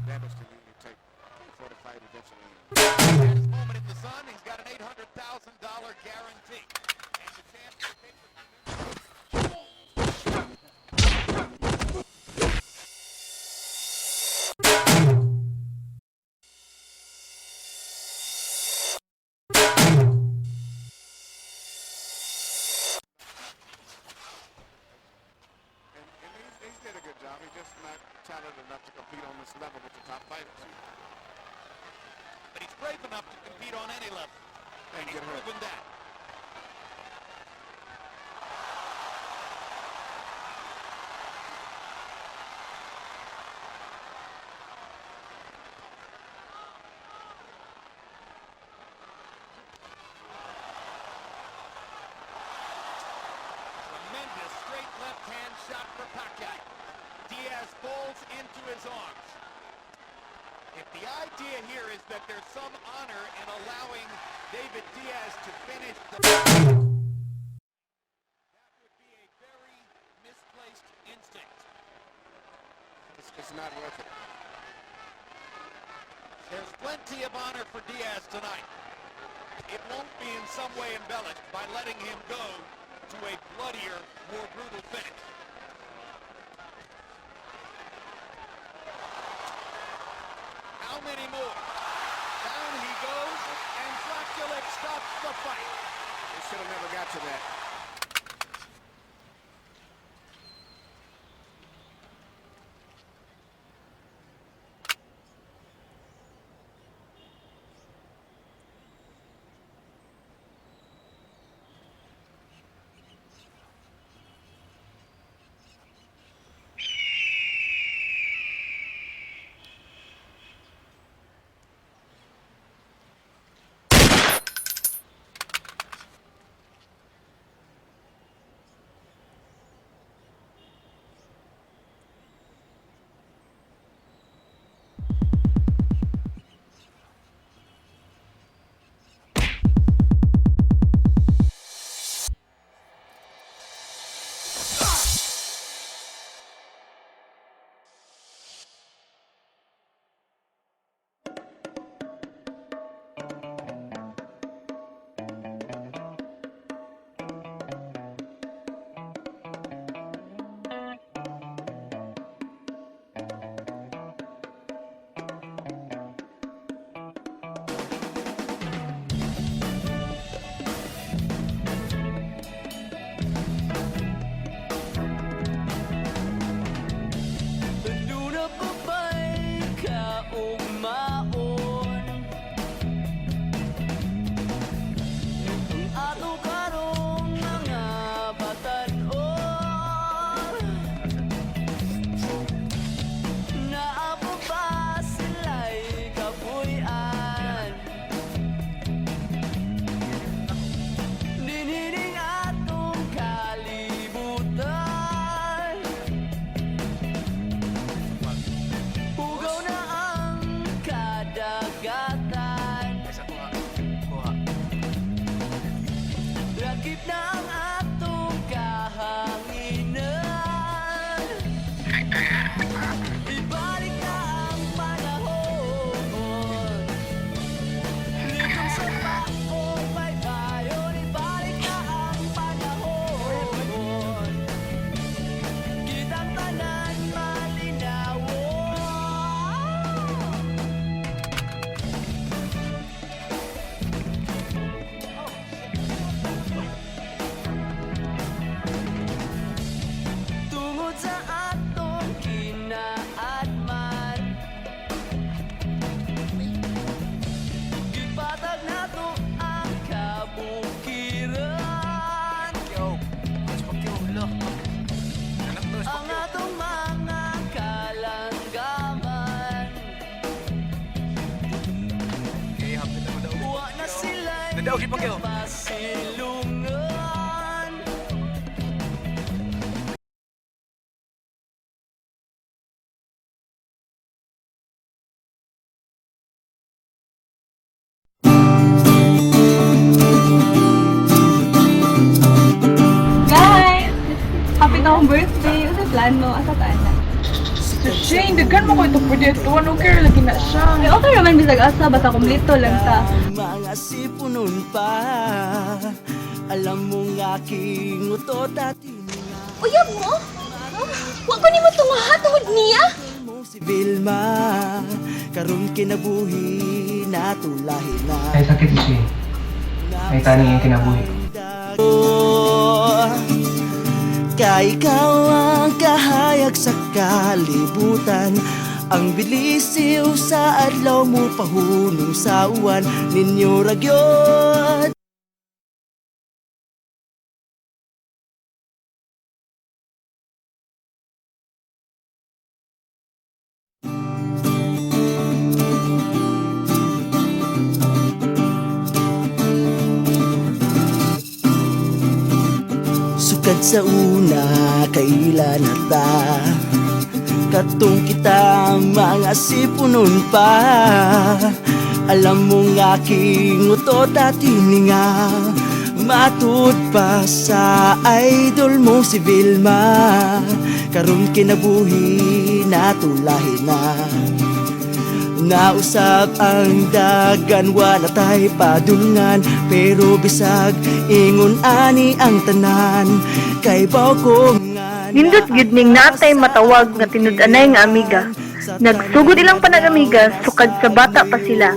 Speaker 22: Damage to you, you take before the fight eventually ends. At his moment in the sun, he's got an $800,000 guarantee. And the chance to take the
Speaker 23: And he did a good job.
Speaker 22: this level with the top fighters. But he's brave enough to compete on any level. And he's proven that. Tremendous straight left-hand shot for Pacquiao. Diaz falls into his arms. If the idea here is that there's some honor in allowing David Diaz to finish the... That would be a very misplaced instinct. It's not worth it. There's plenty of honor for Diaz tonight. It won't be in some way embellished by letting him go to a bloodier, more brutal finish. How many more? Down he goes, and Drakulic stops the fight. They should have never got to that.
Speaker 4: Duna pa ba'y kaugmaon? Ang ato karong mga batan-on, Naa pa ba sila'y kapuy-an? Dinining atong kalibutan, Hugaw na ang kadagatan, Lakip na ang atong kahanginan. Ibalik na ang panahon, Likom sa paong baybayon. Ibalik na ang panahon, Kitang tanan malinawon. Tungod sa atong kinaatman, Gipatag nato ang kabukiran, Ang atong mga kalanggaman. Wa na sila'y masilungan.
Speaker 8: Guys! Happy na akong birthday! Ano plano? Asa ta na?
Speaker 13: So Shane, daghan mo ko itong proyekto. Ano care lagi na siya.
Speaker 8: Ay, okay naman bisag asa basta kumplito lang ta.
Speaker 4: Mga sipunon pa, alam mong aking utot at
Speaker 12: Uyab mo? Huh? Wa ko nimo tungaha tungod niya?
Speaker 4: si Vilma. Karon kinabuhi natulahi na.
Speaker 10: Ay sakit si Shane. Ay taning yung kinabuhi.
Speaker 4: Kay ikaw ang kahayag sa kalibutan. Ang bilisiw sa adlaw mo pahunong sa uwan ninyo ragyod. Sukad sa una kaila na ta, katong kita mga sipunon pa. Alam mong aking utot at hininga, matud pa sa idol mo si Vilma. Karon kinabuhi natulahi na. Nausap ang dagan, wala tay padulngan. Pero bisag ingon ani ang tanan, kay baw ko nga.
Speaker 1: Nindot gyud ning natay matawag nga tinud-anay nga amiga. Nagsugod ilang panag-amiga sukad sa bata pa sila.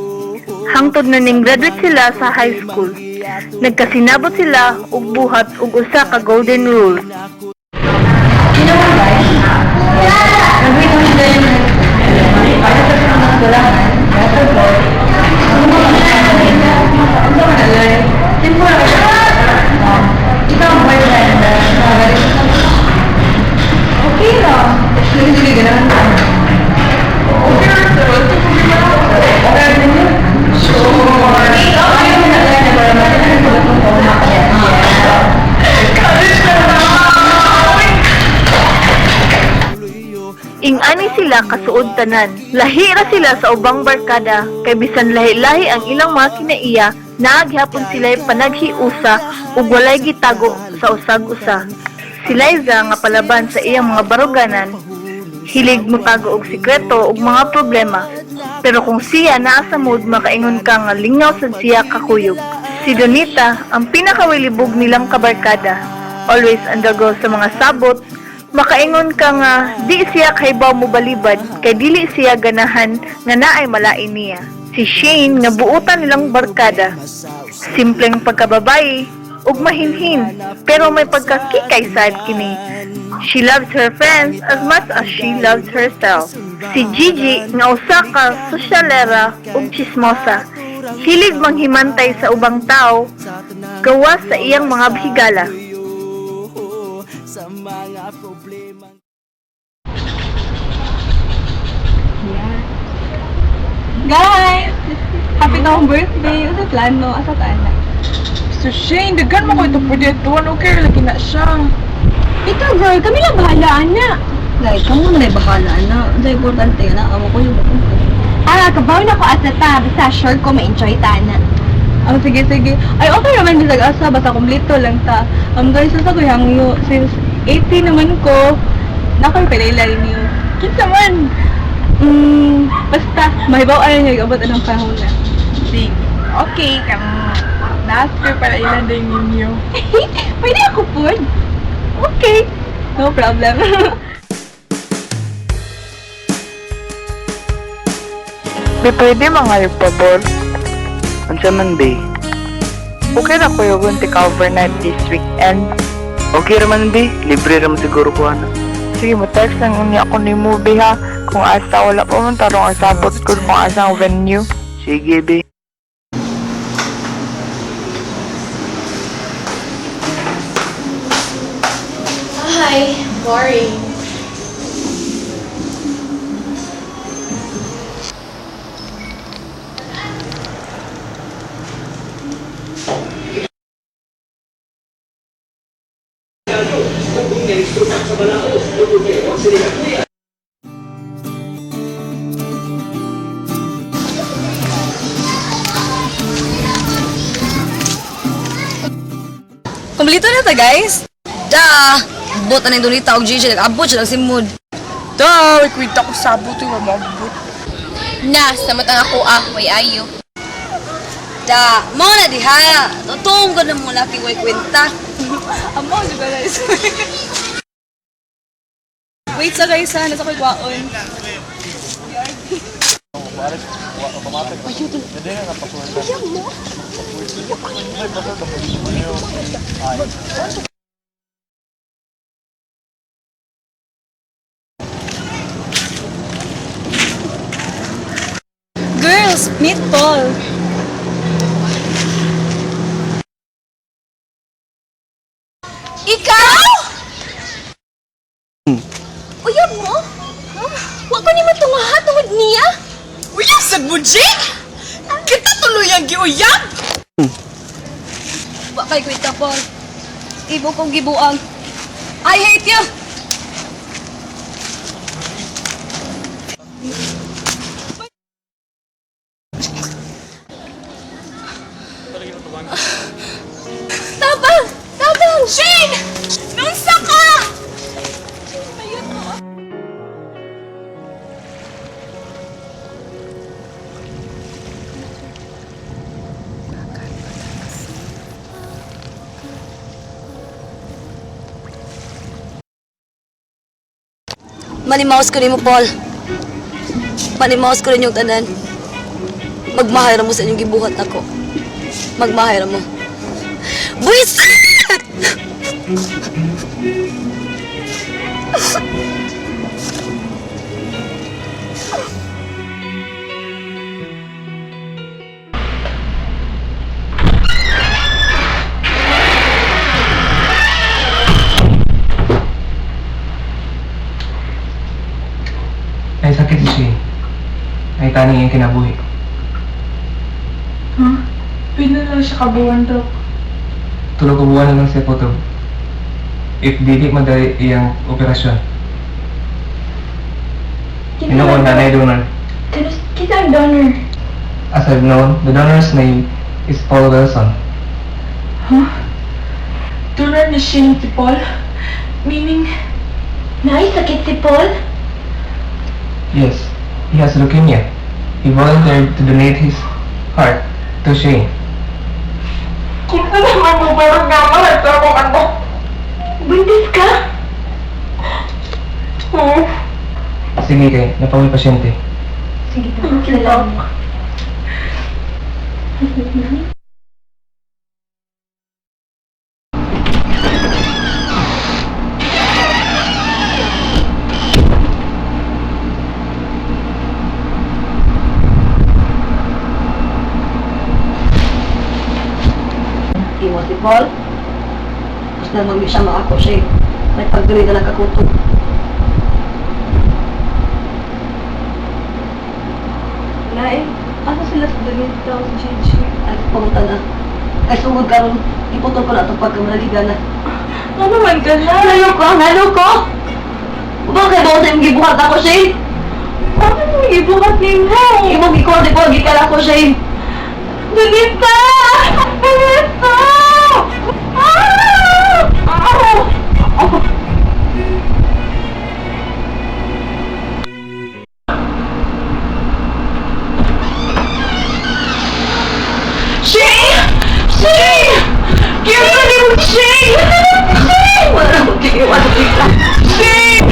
Speaker 1: Hangtod na ning graduate sila sa high school. Nagkasinabot sila og buhat og usa ka golden rule.
Speaker 8: Okay lang. Sige, ganahan ka. Okay lang, sir. Sure. Ayaw mo na lang na
Speaker 1: Ing-ani sila kasuod tanan. Lahi ra sila sa ubang barkada kay bisan lahi-lahi ang ilang mga kinaiya, naa gihapon sila'y panaghiusa ug walay gitago sa usag-usa. Si Liza nga palaban sa iyang mga baruganan, hilig motago og sikreto ug mga problema. Pero kung siya naa sa mood, makaingon ka nga lingaw sad siya kakuyog. Si Donita ang pinakawilibog nilang kabarkada. Always on the go sa mga sabot. Makaingon ka nga di siya kahibaw mobalibad kay dili siya ganahan nga naay malain niya. Si Shane nga buotan nilang barkada. Simpleng pagkababayi ug mahinhin pero may pagkakikay sad kini. She loves her friends as much as she loves herself. Si Gigi nga usa ka sosyalera ug chismosa. Hilig manghimantay sa ubang tawo gawas sa iyang mga higala.
Speaker 4: Sa mga problema.
Speaker 8: Guys! Happy na akong birthday! Ano plano? Asa ta na?
Speaker 13: So Shane, daghan mo ko ito proyekto. Okay, lagi na siya.
Speaker 12: Ikaw girl, kami lang bahala ana.
Speaker 18: Like, kamo na bahala na. Ang importante na, amo ko yung
Speaker 12: Ah, kabaw na ko asa ta. Basta sure ko ma-enjoy ta na.
Speaker 8: Oh, sige, sige. Ay, okay naman bisag asa. Basta kumpleto lang ta. Guys, sa ko hangyo. Since 18 naman ko, nakoy palaylay niyo. Kinsa man? Basta, mahibaw ay niyo, abot anong panahon na.
Speaker 13: Sige. Okay, kang last year para ilan din ninyo.
Speaker 8: Pwede ako po. Okay. No problem.
Speaker 13: Be, pwede mga pabor.
Speaker 3: Unsa man be?
Speaker 13: Okay ra ko yung tika overnight this weekend.
Speaker 3: Okay ra man be, libre ra man siguro ko ana.
Speaker 13: Sige, mo text lang unya ako ni movie ha. Kung asa wala pa man tarong ang sabot ko kung asa ang venue.
Speaker 3: Sige be.
Speaker 5: Hi, boring.
Speaker 9: Kumplito na ta, guys.
Speaker 18: Da! Bot na yung Donita og Gigi, nag-abot siya ng simod.
Speaker 13: Da, ikwita ko sabot yung mabot.
Speaker 12: Na, sa matang ako ah, way ayo.
Speaker 18: Da, mo na diha. Totoo ko na mo laki way kwenta.
Speaker 8: Amo, di ba guys? Wait sa guys ha, nasa ko'y kwaon. Meet Paul.
Speaker 12: Ikaw? Uyab mo? Huh? Wa ko nimo tungaha tungod niya?
Speaker 10: Uyab sad mo, Jake! Kita tuloy ang giuyab!
Speaker 12: Wa kay kwenta, Paul. Ibo kong gibuang. I hate you! Tabang! Tabang! Shane! Nunsa ka!
Speaker 9: Manimaos ko nimo, Paul. Manimaos ko rin yung tanan. Magmahay ra mo sa inyong gibuhat nako. Magmahay ra mo. Buisit!
Speaker 7: Ay sakit si Shane. Ay tani yung kinabuhi.
Speaker 8: Huh? Pwede na lang siya kabuwan, Dok.
Speaker 7: Tulog ko buwan na lang siya po to. If dili madali iyang operasyon. Ino ko nanay donor.
Speaker 8: Kita ang donor.
Speaker 7: As I've known, the donor's name is Paul Wilson.
Speaker 8: Huh? Donor ni Shane si Paul? Meaning,
Speaker 1: Naay sakit si Paul?
Speaker 7: Yes, he has leukemia. He volunteered to donate his heart to Shane.
Speaker 13: Kinsa naman mo parang nga mahal sa akong anak?
Speaker 1: Buntis ka?
Speaker 13: Oo.
Speaker 7: Sige kay, napawi pasyente.
Speaker 1: Sige, Dok. Salamat.
Speaker 9: Imo si Paul. Basta mami siya maako siya. eh. May pagdiri na lang kakutog.
Speaker 8: Nay, asa sila sa Donita o sa Gigi?
Speaker 9: Ay, pamunta na. Ay, sugod karon. Iputol ko na itong pagkamalagigana.
Speaker 8: Ano man ka na?
Speaker 9: Lalo ko! Lalo ko! Bakit ba sa imong gibuhat ako, Shane?
Speaker 8: Bakit mo gibuhat nimo?
Speaker 9: Imong gikuha, di ko, gikan ako, Shane.
Speaker 8: Donita! Donita! Ah! Ow! Shane! Shane! Give me the Shane! Shane!
Speaker 9: Wala na akong giiwan.
Speaker 8: Shane!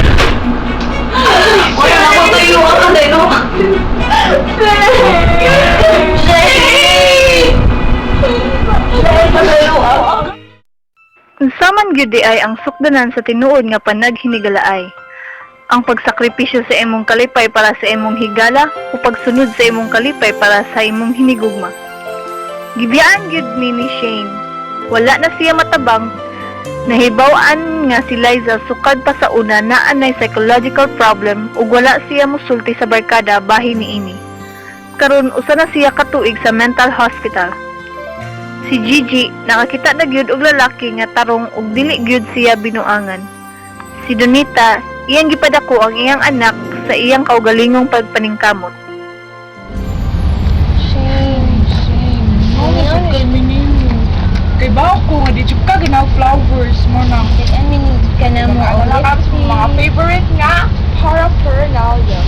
Speaker 9: Wala na akong tayo. Ang kanay, no?
Speaker 8: Shane!
Speaker 9: Shane! Shane, patayo ako.
Speaker 1: Unsa man gyud di ay ang sukdanan sa tinuod nga panaghinigalaay. Ang pagsakripisyo sa imong kalipay para sa imong higala o pagsunod sa imong kalipay para sa imong hinigugma. Gibiyaan gyud ni ni Shane. Wala na siya matabang. Nahibaw-an nga si Liza sukad pa sa una naa nay psychological problem ug wala siya mosulti sa barkada bahin niini. Karon usa na siya ka tuig sa mental hospital. Si Gigi nakakita na gyud og lalaki nga tarong ug dili gyud siya binuangan. Si Donita iyang gipadako ang iyang anak sa iyang kaugalingong pagpaningkamot.
Speaker 8: Shane, Shane. Ano sa kay minimo? Kay ba ako nga di jud ka ganaw flowers mo na.
Speaker 12: Ka na mo
Speaker 13: Wala ka sa mga favorite nga paraphernalia.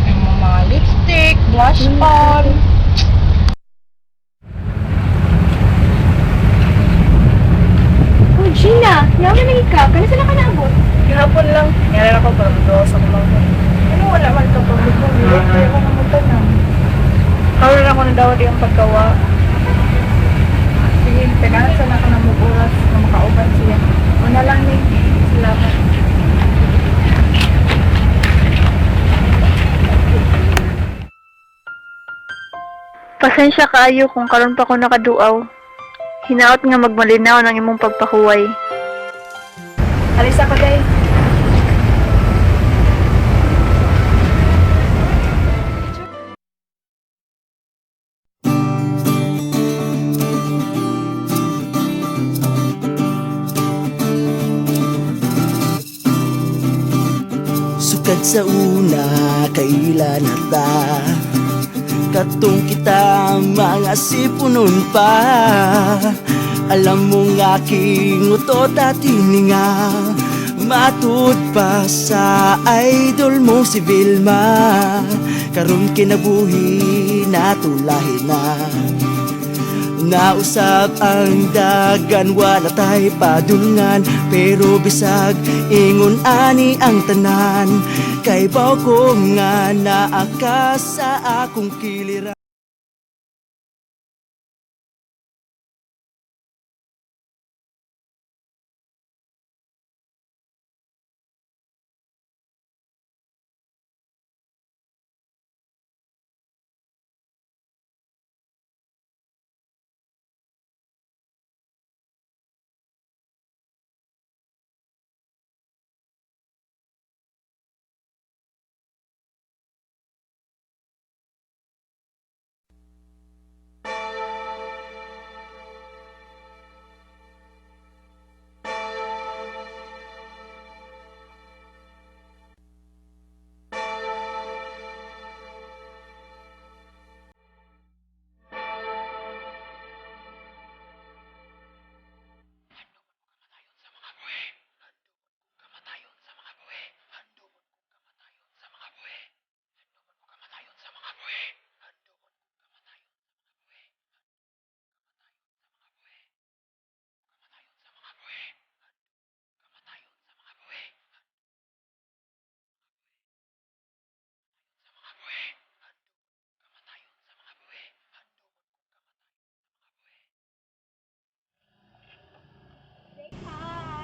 Speaker 13: Yung mga lipstick, blush on.
Speaker 12: Oh, Gina! Yaman na ikaw. Kano sila ka naabot?
Speaker 13: Gihapon lang. Ngayon ako para doon sa kumangkon. Ano wala man ka pagkakon? Kaya ko namunta na. Karoon ako na dawat yung pagkawa. Sige, tagahan sana ka na mag-oras na makauban siya. Una lang ni. Salamat.
Speaker 1: Pasensya kaayo kung karon pa ko nakaduaw. Hinaot nga magmalinaw ng imong pagpahuway.
Speaker 13: Alis ako, day.
Speaker 4: Sukad sa una kaila na ta Katong kita mga sipunon pa. Alam mong aking utot at hininga, matud pa sa idol mo si Vilma. Karon kinabuhi natulahi na. Nausap ang dagan, wala tay padulngan. Pero bisag ingon ani ang tanan, kay baw ko nga naa ka sa akong kiliran.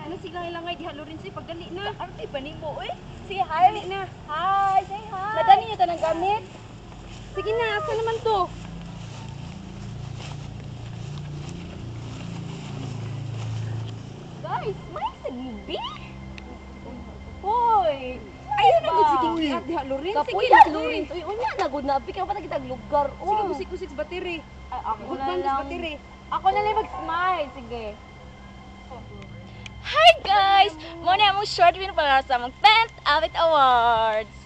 Speaker 12: Ano silang ilangay diha Lorenzo pagdali na. Arte ba nimo oy? Say hi. Dali na. Hi, say hi. Nadani niyo tanang gamit. Sige na, asa naman to?
Speaker 9: Guys, may sagbi? Hoy!
Speaker 12: Ayaw na gud sige kiat diha Lorenzo. Sige
Speaker 9: Kapuya,
Speaker 12: na,
Speaker 9: Lorenz. Uy, unya na gud na. Pika pa ta kitag lugar.
Speaker 12: Sige, musik-usik sa battery.
Speaker 9: Ay, ako
Speaker 12: Good
Speaker 9: na
Speaker 12: bang
Speaker 9: lang.
Speaker 12: battery.
Speaker 9: Ako na lang mag-smile. Sige. Hi guys! Muna among short film para sa among 10th Awit Awards.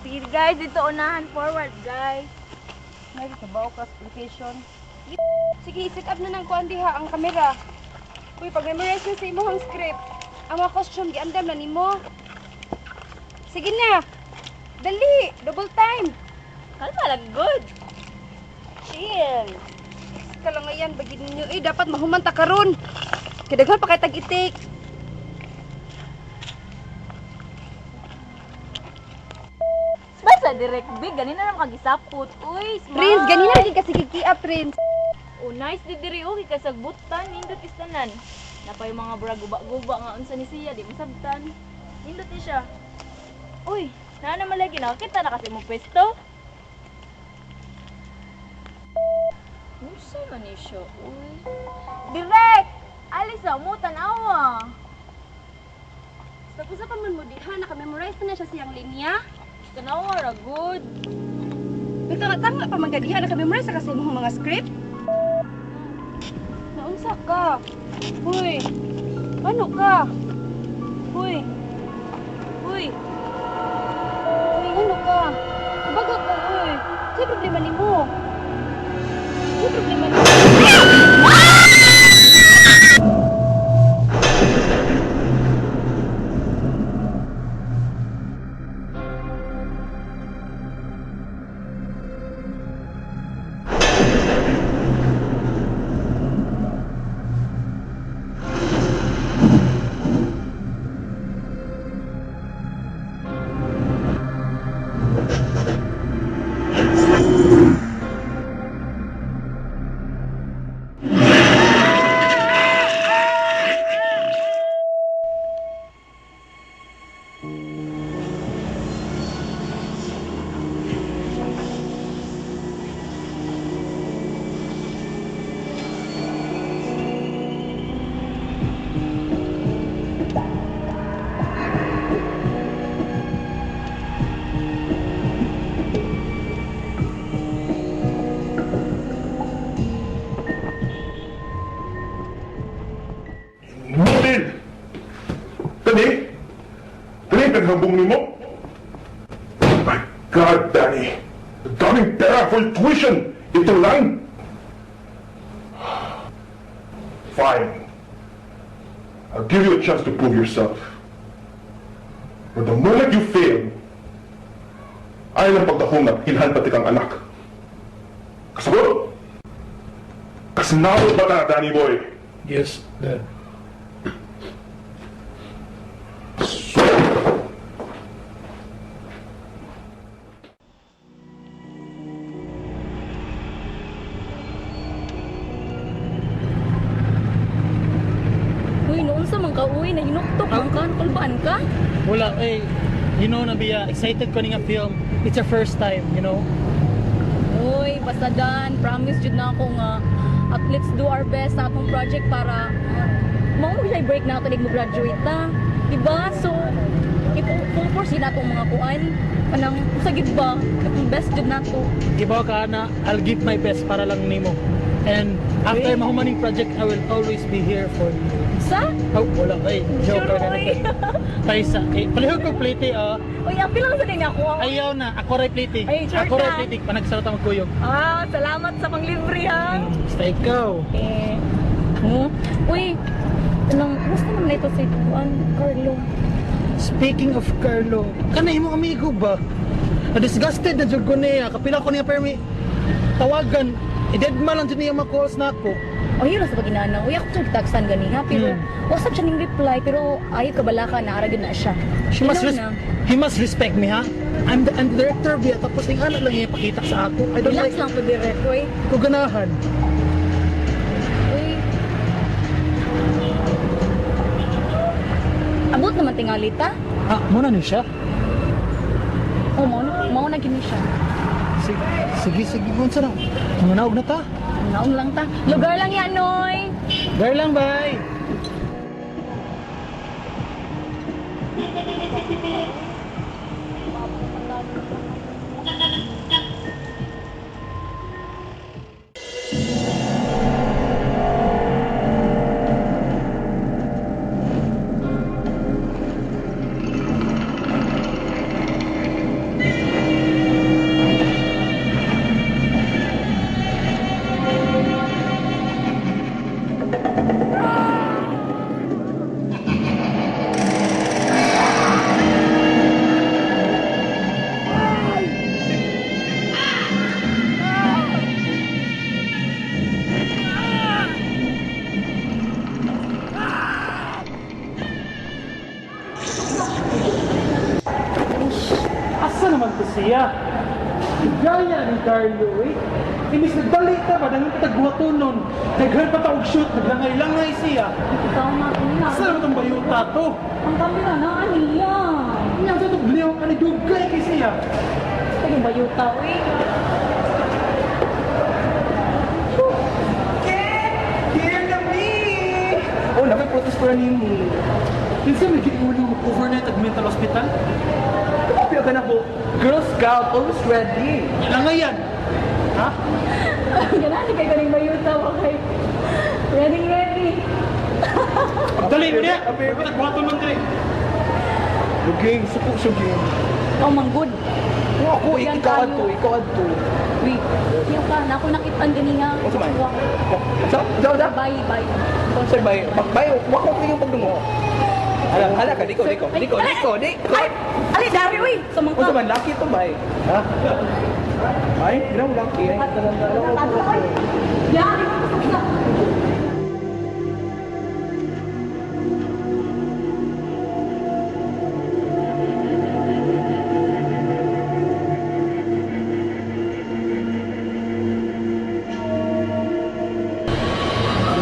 Speaker 13: Sige guys, dito unahan forward guys. May kabaw ka location.
Speaker 12: Sige, i-set up na ng kuan diha ang kamera. Uy, pag-memorize na sa imong script, ang mga costume giandam na nimo. Sige na. Dali, double time.
Speaker 9: Kalma lang, good. Chill.
Speaker 12: Kalangayan bagid ninyo eh dapat mahuman ta karon. Kay daghan pa kay tag-itik.
Speaker 9: Smile sa direct big. Ganina naman kagisapot. Uy, smile.
Speaker 12: Prince, ganina lagi kasi kikiat, Prince.
Speaker 9: Oh, nice di diri okay kay sagbutan nindot istanan. Napay mga bra guba-guba nga unsa ni siya di masabtan. Nindot ni siya. Uy, naa naman lagi nakakita na kasi mo pwesto. Unsa man ni siya? Uy. Direk! Alisa, mo tan-awa.
Speaker 12: Sa usa pa man mo diha naka-memorize na siya siyang linya.
Speaker 9: Tanawa ra good.
Speaker 12: Nagtanga-tanga pa man ka diha naka-memorize ka sa imong mga script. Naunsa ka? Uy. Ano ka? Uy. Uy. Uy, ano ka? Kabaga ka, uy. Sa'y problema nimo? Sa'y problema nimo?
Speaker 2: Dahil, kani, kani naghambong nimo? My God, Danny! Ang daming pera for tuition! Ito lang! Fine. I'll give you a chance to prove yourself. But the moment you fail, ayaw ng pagdahong at hilhan pati kang anak. Kasabot! Kasinabot ba na, Danny boy?
Speaker 16: Yes, Dad.
Speaker 9: Uy, noon sa man ka, uy, nahinuktok man ka, nakulbaan ka.
Speaker 17: Wala, eh. You know, Nabia, excited ko ni nga film. It's our first time.
Speaker 9: Uy, basta dan, promise jud na ako nga at let's do our best sa atong project para mao mo siya break na ato mo graduate ta. Diba? So, i-full force yun atong mga kuan. Kanang usa gid ba? Atong best jud nato.
Speaker 17: Ibaw ka na, I'll give my best para lang nimo. And after mahumaning project, I will always be here for you.
Speaker 9: Sa?
Speaker 17: Oh, wala eh. Joke
Speaker 9: Sure,
Speaker 17: lang.
Speaker 9: uy.
Speaker 17: Paisa. Eh, palihog ko plate, ah.
Speaker 9: Uy, apil lang sa din ako.
Speaker 17: Ayaw na, ako ray plate.
Speaker 9: Ay, sure
Speaker 17: Ako ray
Speaker 9: ka.
Speaker 17: plate, panagsarot ang magkuyog.
Speaker 9: Ah, salamat sa panglibre ha.
Speaker 17: Basta ikaw.
Speaker 9: Eh, Uy, anong, gusto naman na ito si Juan Carlo.
Speaker 17: Speaking of Carlo, kanay mo amigo ba? Na-disgusted na jud ko niya. Kapila ko niya permi tawagan. I-dead man lang jud niya mga calls na ako.
Speaker 9: Oh, yun lang sa pag-inana. Uy, ako siya tagsan gani ha, pero wasap siya ning reply, pero ayaw ka balaka na aragin na siya.
Speaker 17: She must
Speaker 9: Ilaw
Speaker 17: res-
Speaker 9: na.
Speaker 17: he must respect me ha. I'm the director biya tapos ning anak lang niya ipakita sa ako. I don't
Speaker 9: Relax
Speaker 17: like
Speaker 9: lang po direct, uy.
Speaker 17: ko ganahan.
Speaker 9: Uy. Abot naman tingali ta.
Speaker 17: Ah, muna ni siya.
Speaker 9: Oh, mao na gini siya.
Speaker 17: Sige, sige, sige, unsa na? Manaog na ta.
Speaker 9: Naong lang ta. Lugar lang yan, noy.
Speaker 17: Gar lang, bye. Asa naman to siya? Gaya ni Carlo eh. Imbis nagdali ta ba, dahil patagbuhaton nun. Naghan pa ta og shoot, naglangay-langay siya.
Speaker 9: Ikaw na, kuya.
Speaker 17: Asa naman tong bayuta to?
Speaker 9: Ang kamera na, aniya.
Speaker 17: Nga sa itong bliw, ano dugay kay siya?
Speaker 9: Ay, bayuta, uy.
Speaker 10: Here na me! Oh, nakoy protest para nimo.
Speaker 17: Kinsa may giulo overnight at mental hospital?
Speaker 10: Kapya ka na ko. Girl Scout, always ready.
Speaker 17: Langayan! Ha?
Speaker 9: Ganahan kay kaning bayuta, okay. Ready, ready.
Speaker 17: Dali mo niya! Patagbuhaton man diri.
Speaker 10: Luging, suko suging.
Speaker 9: Oh, manggod.
Speaker 10: Kung ako, ikaw adto, ikaw adto.
Speaker 9: Uy, yung ka, na ako nakitaan gani nga.
Speaker 10: Unsa man? Sa, sa, sa?
Speaker 9: Bye, bye.
Speaker 10: Sir, bay, bay, wa ko yung pagdungo. Hala, hala ka, diko, diko, diko, diko, diko.
Speaker 9: Ali, dari, uy! Sa mga
Speaker 10: Unsa man, lucky to, bay. Ha? Bay, ginaw lucky.
Speaker 9: Yari ko sa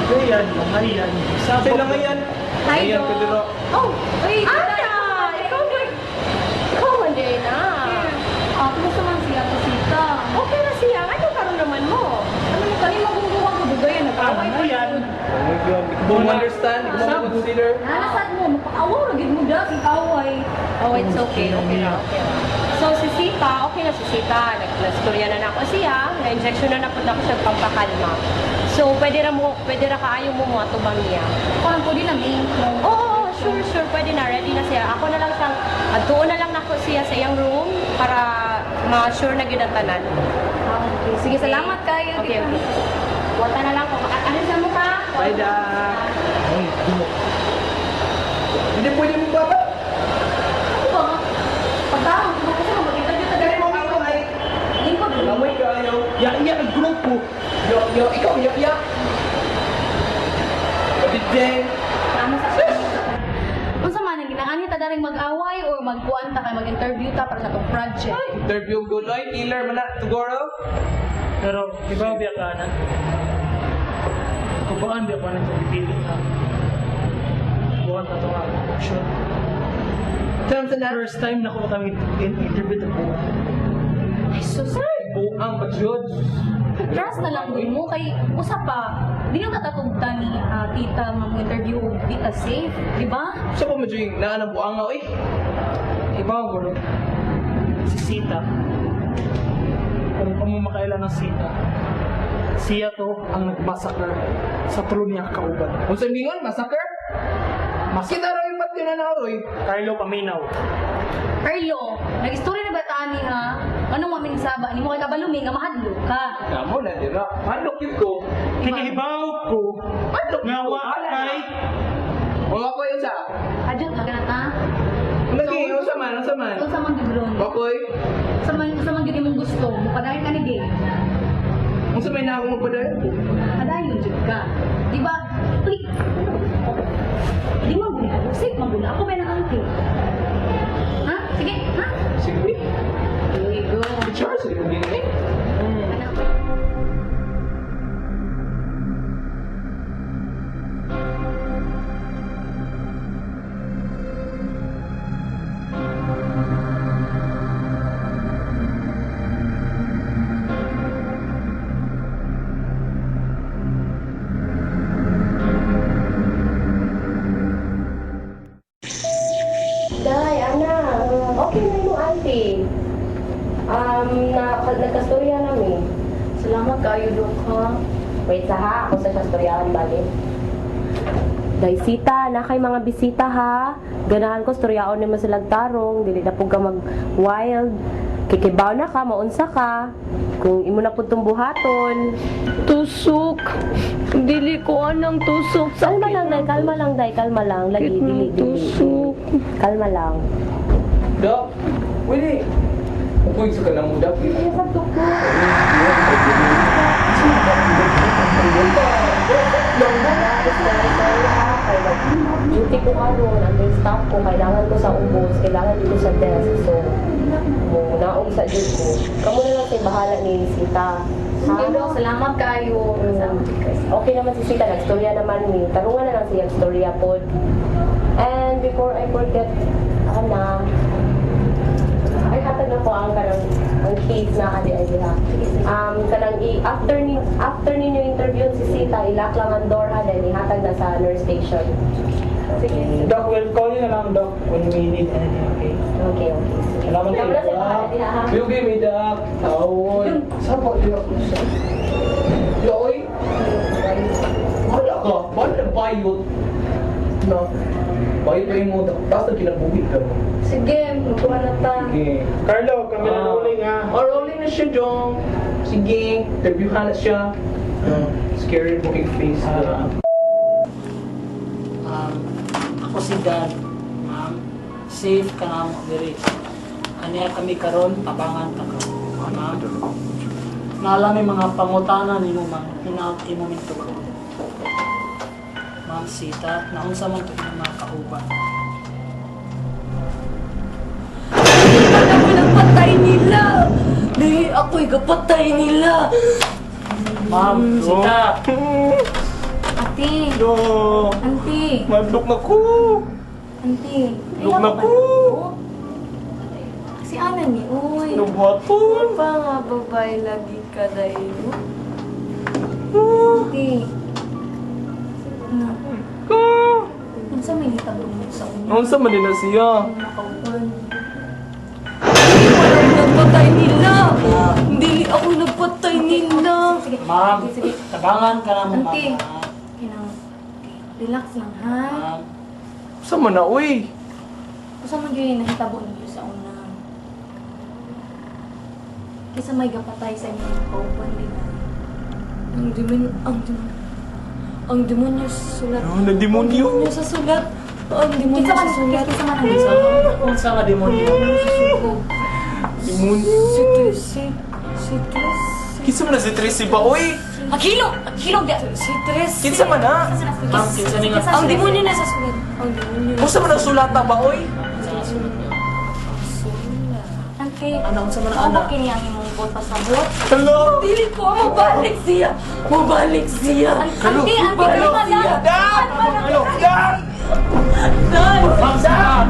Speaker 17: Langayan, langayan.
Speaker 10: Say langayan.
Speaker 9: Hi,
Speaker 10: Langayan
Speaker 9: Dok.
Speaker 10: ka diro.
Speaker 9: Oh, uy!
Speaker 12: Ana! Ikaw ba? Ikaw man din na.
Speaker 9: Ah, kumusta man siya, Tosita?
Speaker 12: Okay na siya. Ano karon naman mo?
Speaker 9: Ano mo, kanina magungguhan ko dugayan, nag-away pa
Speaker 17: Langayan.
Speaker 10: Di mo understand, di mo consider.
Speaker 9: Nanasad mo, mapaawaw, lagid mo da, kay away.
Speaker 12: Oh, it's okay. Okay na, okay na.
Speaker 14: So si Sita, okay na si Sita. Nag-nastorya na nako siya, na-injection na napud nako siya pampakalma. So pwede ra mo, pwede ra kaayo mo mo atubang niya.
Speaker 8: Kuan pwede na may.
Speaker 14: Oo, oo, sure, sure, pwede na, ready na siya. Ako na lang siyang, adtuon na lang nako siya sa iyang room para ma-sure na gyud ang tanan.
Speaker 8: Okay. Sige, salamat kayo.
Speaker 14: Okay, okay. Wata na lang ko. Ano sa mo ka?
Speaker 10: Bye, Dak. Ay, dumo. Hindi pwede mo baba.
Speaker 8: Ano ba? Pagkaon, kasi mag-interview ta dali mo
Speaker 10: ko ay.
Speaker 8: Lingkod.
Speaker 10: Lamoy ka ayaw. Ya, ya, ang grupo. Yo, yo, ikaw, ya, ya. Abideng.
Speaker 8: Tama sa Unsa man ang ginangani ta daring mag-away or magkuan ta kay mag-interview ta para sa atong project.
Speaker 10: Interview guloy, killer man na, siguro.
Speaker 17: Pero, di ba biya ka na? Kubaan biya ka na sa pipili na. Buwan na ito nga, option. First time na ko kami interview na buwan.
Speaker 8: Ay, sus.
Speaker 10: Buang ba, Jud?
Speaker 8: Trust na lang gud mo kay usa pa di na katatugta ni tita nga mo interview og di ta safe, di ba?
Speaker 10: Sa pa mo, Jud, naa ng buang nga, oy.
Speaker 17: Iba ang gulo. Si Sita. Kung pamamakaila ng Sita, siya to ang nagmasakar sa tulo niya kauban.
Speaker 10: Kung sa mingon, massacre?
Speaker 17: Mas
Speaker 10: Kita raw yung patyo na naroy.
Speaker 17: Carlo Paminaw.
Speaker 8: Carlo, nag-istorya na ba ta ani ha? Anong maminsaba nimo kay kabalumi nga mahadlok ka?
Speaker 10: Kamo na, di ba? Handok yun ko.
Speaker 17: Kikihibaw ko
Speaker 10: Handok
Speaker 17: nga
Speaker 10: yun ko.
Speaker 17: wa kay
Speaker 10: Wala ko yun sa.
Speaker 8: Adjot ka na ta.
Speaker 10: Lagi, unsa man, unsa man.
Speaker 8: Unsa man gyud ron?
Speaker 10: Bakoy,
Speaker 8: Unsa man gyud imong gusto, mo padayon ka ni Gay.
Speaker 10: unsa may na ako magpadayon?
Speaker 8: Padayon jud ka. Di ba? Uy, ano ba? Di man gud ako safe man gud ako may nang auntie. Ha? Sige, ha?
Speaker 10: Sige.
Speaker 8: Here we go.
Speaker 10: Charles, sige mo gini.
Speaker 8: Anak.
Speaker 14: Day, Ana, okay na yung auntie. Na, nagkastorya nami.
Speaker 8: Salamat kayo, Dok, ha?
Speaker 14: Wait sa ha, ako sa siyastoryahan bali. Day, sita, na kay mga bisita ha. Ganahan ko, storyaon nimo sila tarong, dili na pud ka mag wild. Kikibaw na ka, maunsa ka. Kung imo na pud tong buhaton.
Speaker 11: Tusok. Dili ko anang tusok.
Speaker 14: Kalma lang, day, kalma lang, day, kalma lang. Lagi,
Speaker 11: Sakit ng
Speaker 14: dili, dili.
Speaker 11: tusok.
Speaker 14: Kalma lang.
Speaker 10: Dok, Willie. Ukoy sa kanang mo, Dok.
Speaker 14: Sorry ha, kay duty ko karon, ang staff ko, kailangan ko sa ubos, kailangan dito sa desk. So, mo naog sa jud ko. Kamo na lang say bahala ni Sita. Ha?
Speaker 8: Sige, Dok, salamat kayo. Salamat kayo.
Speaker 14: Okay naman si Sita, nagstorya naman ni. Tarungan na lang siya storya pod. And before I forget, ana, ay hatag na ko ang kanang ang case na kadi ay diha. Kanang i after ni after ninyo interview si Sita, ilak lang ang door ha then ihatag na sa nurse station. Sige.
Speaker 17: Doc, we'll call you na lang, Doc, when we need anything, okay?
Speaker 14: Okay, okay. Sige.
Speaker 17: Salamat
Speaker 14: Ikaw
Speaker 17: kayo,
Speaker 14: na sa
Speaker 17: Doc.
Speaker 14: bahala diha ha.
Speaker 10: Yugi, may Dok. Tawon. Saan pa di ako sa? Yoy. Wala ka. Wala bayot. Na. Bayot pa yung mo. Tapos na kinabuhi ka mo.
Speaker 8: Sige, magkuha na ta.
Speaker 10: Sige.
Speaker 17: Carlo, kami na rolling ha.
Speaker 10: Oh, rolling na siya, Jong. Sige, interviewhan na siya. Scary looking face.
Speaker 15: Ako si Dan. Ma'am, safe ka na mo diri. Aniya kami karon tabangan ta ka. Ma'am. Naala may mga pangutana nimo ma'am, hinaut imo mintugon. Ma'am Sita, naunsa man to imong mga kauban.
Speaker 11: Ako napatay nila. Dili ako'y gapatay nila.
Speaker 15: Ma'am Sita,
Speaker 8: Ate.
Speaker 2: No.
Speaker 8: Auntie.
Speaker 2: Madlok na ko.
Speaker 8: Auntie.
Speaker 2: Lok na ko.
Speaker 8: Si Ana ni, uy.
Speaker 2: Nabuhaton.
Speaker 18: Pa nga babae lagi ka dahil.
Speaker 8: Auntie. Ano?
Speaker 10: Ko!
Speaker 8: Unsa may hitabo mo sa una?
Speaker 10: Unsa man nila siya?
Speaker 8: Nakauban.
Speaker 11: Wala Dili ako nagpatay nila.
Speaker 9: Sige.
Speaker 15: Ma'am,
Speaker 9: Sige.
Speaker 15: tabangan ka na mo, ma'am.
Speaker 9: Auntie. Kinang, relax lang ha.
Speaker 10: Sa man na, uy?
Speaker 9: Usa man gyud yung nahitabo ninyo sa una. Kisa may gapatay sa inyong kauban di ba?
Speaker 11: Ang demonyo, ang demonyo. Ang demonyo sa sulat.
Speaker 10: Ano, nagdemonyo?
Speaker 11: Ang demonyo sa sulat. Ang demonyo
Speaker 9: Kinsa
Speaker 11: sa
Speaker 9: man,
Speaker 11: sulat.
Speaker 9: kinsa man ang demonyo?
Speaker 15: Unsa nga demonyo?
Speaker 10: Demonyo.
Speaker 11: Si Tracy. Si Tracy.
Speaker 10: Kinsa man na si Tracy ba, uy?
Speaker 9: Maghilom! Maghilom!
Speaker 11: Si Tracy.
Speaker 10: Kinsa man na?
Speaker 15: Ma'am, kinsa ni nga?
Speaker 11: Ang demonyo na sa sulat. Ang demonyo na
Speaker 10: Unsa man ang sulata ba, uy?
Speaker 15: Unsa nga sulat niya?
Speaker 9: Auntie,
Speaker 15: Ano, unsa man ang
Speaker 9: mao ba
Speaker 15: ana?
Speaker 9: kini ang imong buot pasabot?
Speaker 10: Hello?
Speaker 11: Dili ko, mabalik siya. Mabalik siya.
Speaker 9: Auntie, auntie,
Speaker 11: Mabalik
Speaker 9: kalma lang.
Speaker 11: siya.
Speaker 10: Dan! Dan!
Speaker 11: Dan!
Speaker 15: Ma'am, Dan!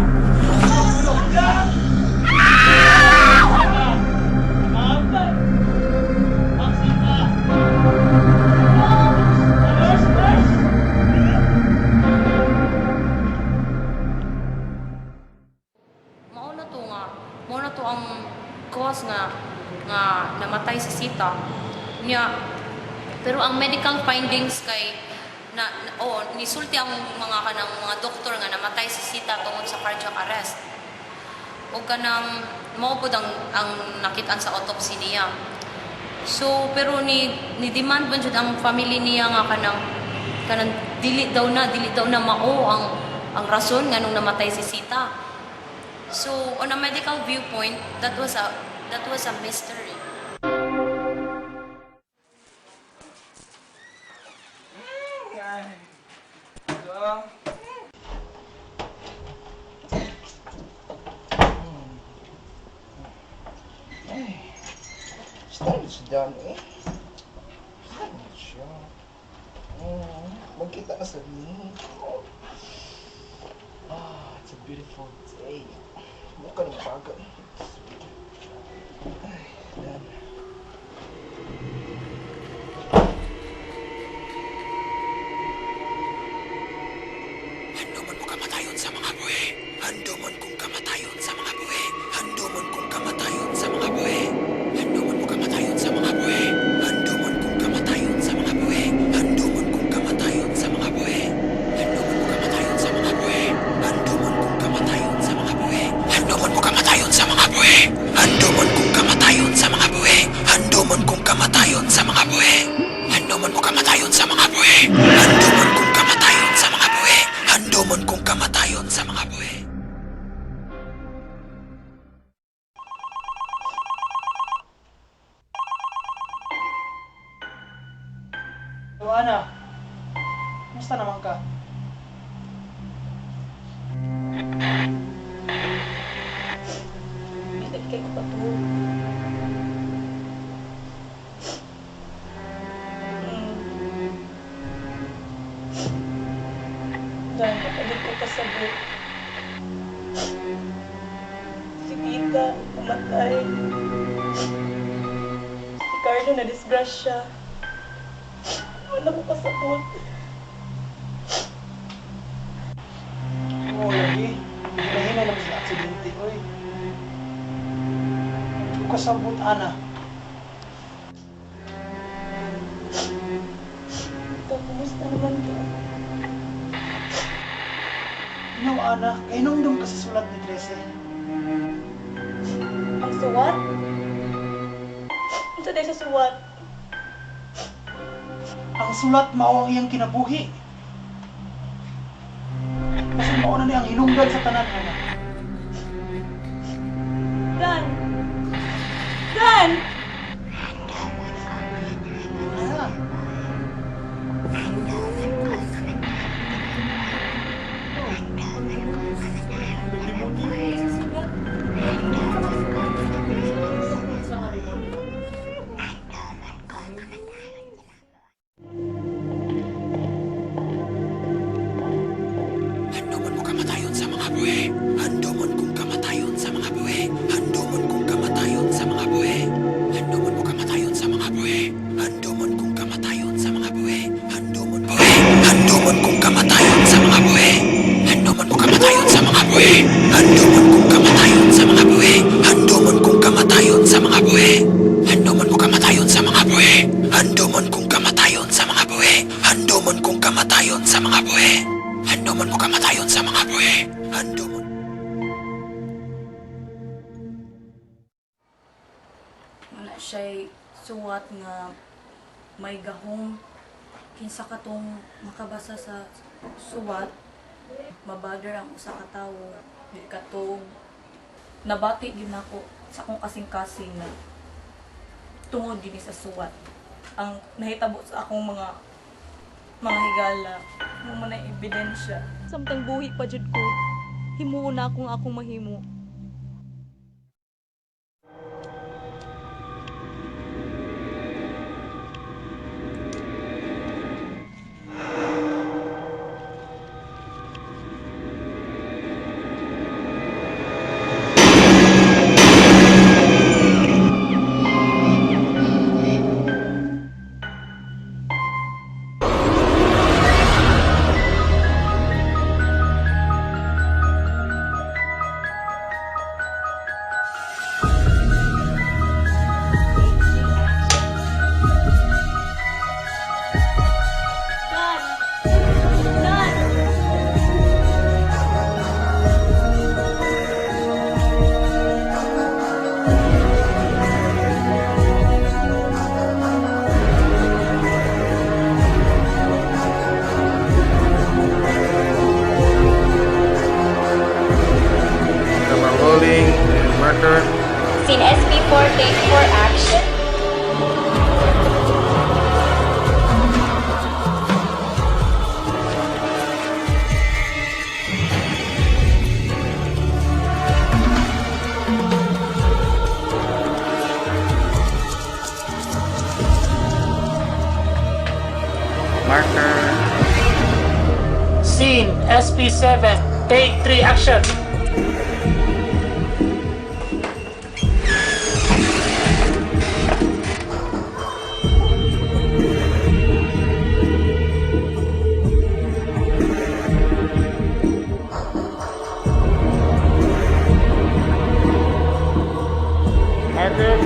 Speaker 6: Mao na to nga, mao na to ang cause nga nga namatay si Sita. Nya pero ang medical findings kay na, na oh, nisulti ang mga kanang mga doktor nga namatay si Sita tungod sa cardiac arrest. O kanang mao pud ang nakitaan sa autopsy niya. So pero ni ni demand man jud ang family niya nga kanang kanang dili daw na mao ang rason nganong namatay si Sita. So, on a medical viewpoint, that was a mystery.
Speaker 10: Ay, stylish dyan eh. Stylish siya. Magkita na sa ni. Ah, it's a beautiful day. Mukha ng baga eh. Ay, Dan.
Speaker 4: Handumon mo kamatayon sa mga buhi. Handumon kong kamatayon sa mga buhi. Handumon kong kamatayon sa mga buhi. Handumon mo kamatayon sa mga buhi. Handumon kong kamatayon sa mga buhi. Handumon kong kamatayon sa mga buhi. Handumon mo kamatayon sa mga buhi. Handumon kong kamatayon sa mga buhi. Handumon mo kamatayon sa mga buhi. Handumon kong kamatayon sa mga buhi. Handumon kong kamatayon sa mga buhi. Handumon mo kamatayon sa mga buhi. Handumon kong kamatayon sa mga buhi. Handumon kong kamatayon sa mga buhi.
Speaker 17: O Ana, kumusta naman ka?
Speaker 11: Bigat kay ko patuo. Dan, kapagod ko kasabot. Si Tita, umatay. Si Carlo na disgrasya. Wala ko kasabot.
Speaker 17: Oo, lagi. Hinahinay naman sa aksidente, oy. Hindi ko kasabot, Ana.
Speaker 11: Ikaw, kumusta naman ka?
Speaker 17: No, Ana, kahinumdum ka sa sulat ni Trece.
Speaker 11: Ang suwat? Unsa day sa suwat?
Speaker 17: Ang sulat mao ang iyang kinabuhi. Kasi mao na niya ang hinungdan sa tanan, Ana.
Speaker 11: Dan! Dan!
Speaker 17: Ana.
Speaker 15: Unsa nga demonyo?
Speaker 4: Handumon mo kamatayon sa mga buhi. Handumon kong kamatayon sa mga buhi. Handumon kong kamatayon sa mga buhi.
Speaker 16: kamatayon sa mga buhi. Handom.
Speaker 6: Wala siya'y suwat nga may gahom. Kinsa katong makabasa sa suwat, mabader ang usa ka tawo, di katong nabati gyud nako sa akong kasing-kasing na tungod gyud ni sa suwat. Ang nahitabo sa akong mga higala, mo na ebidensya.
Speaker 11: Samtang buhi pa jud ko, himuon na akong akong mahimo.
Speaker 19: Camera rolling and marker.
Speaker 9: Scene SP4, take 4, action.
Speaker 19: Marker.
Speaker 17: Scene SP7, take 3, action!
Speaker 19: Marker.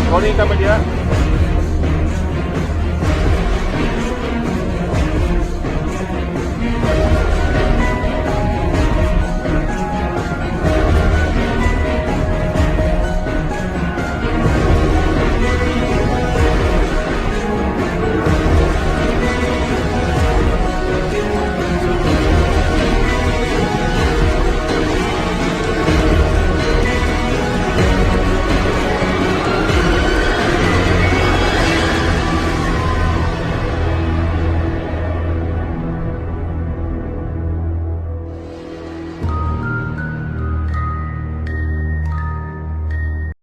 Speaker 19: Rolling camera.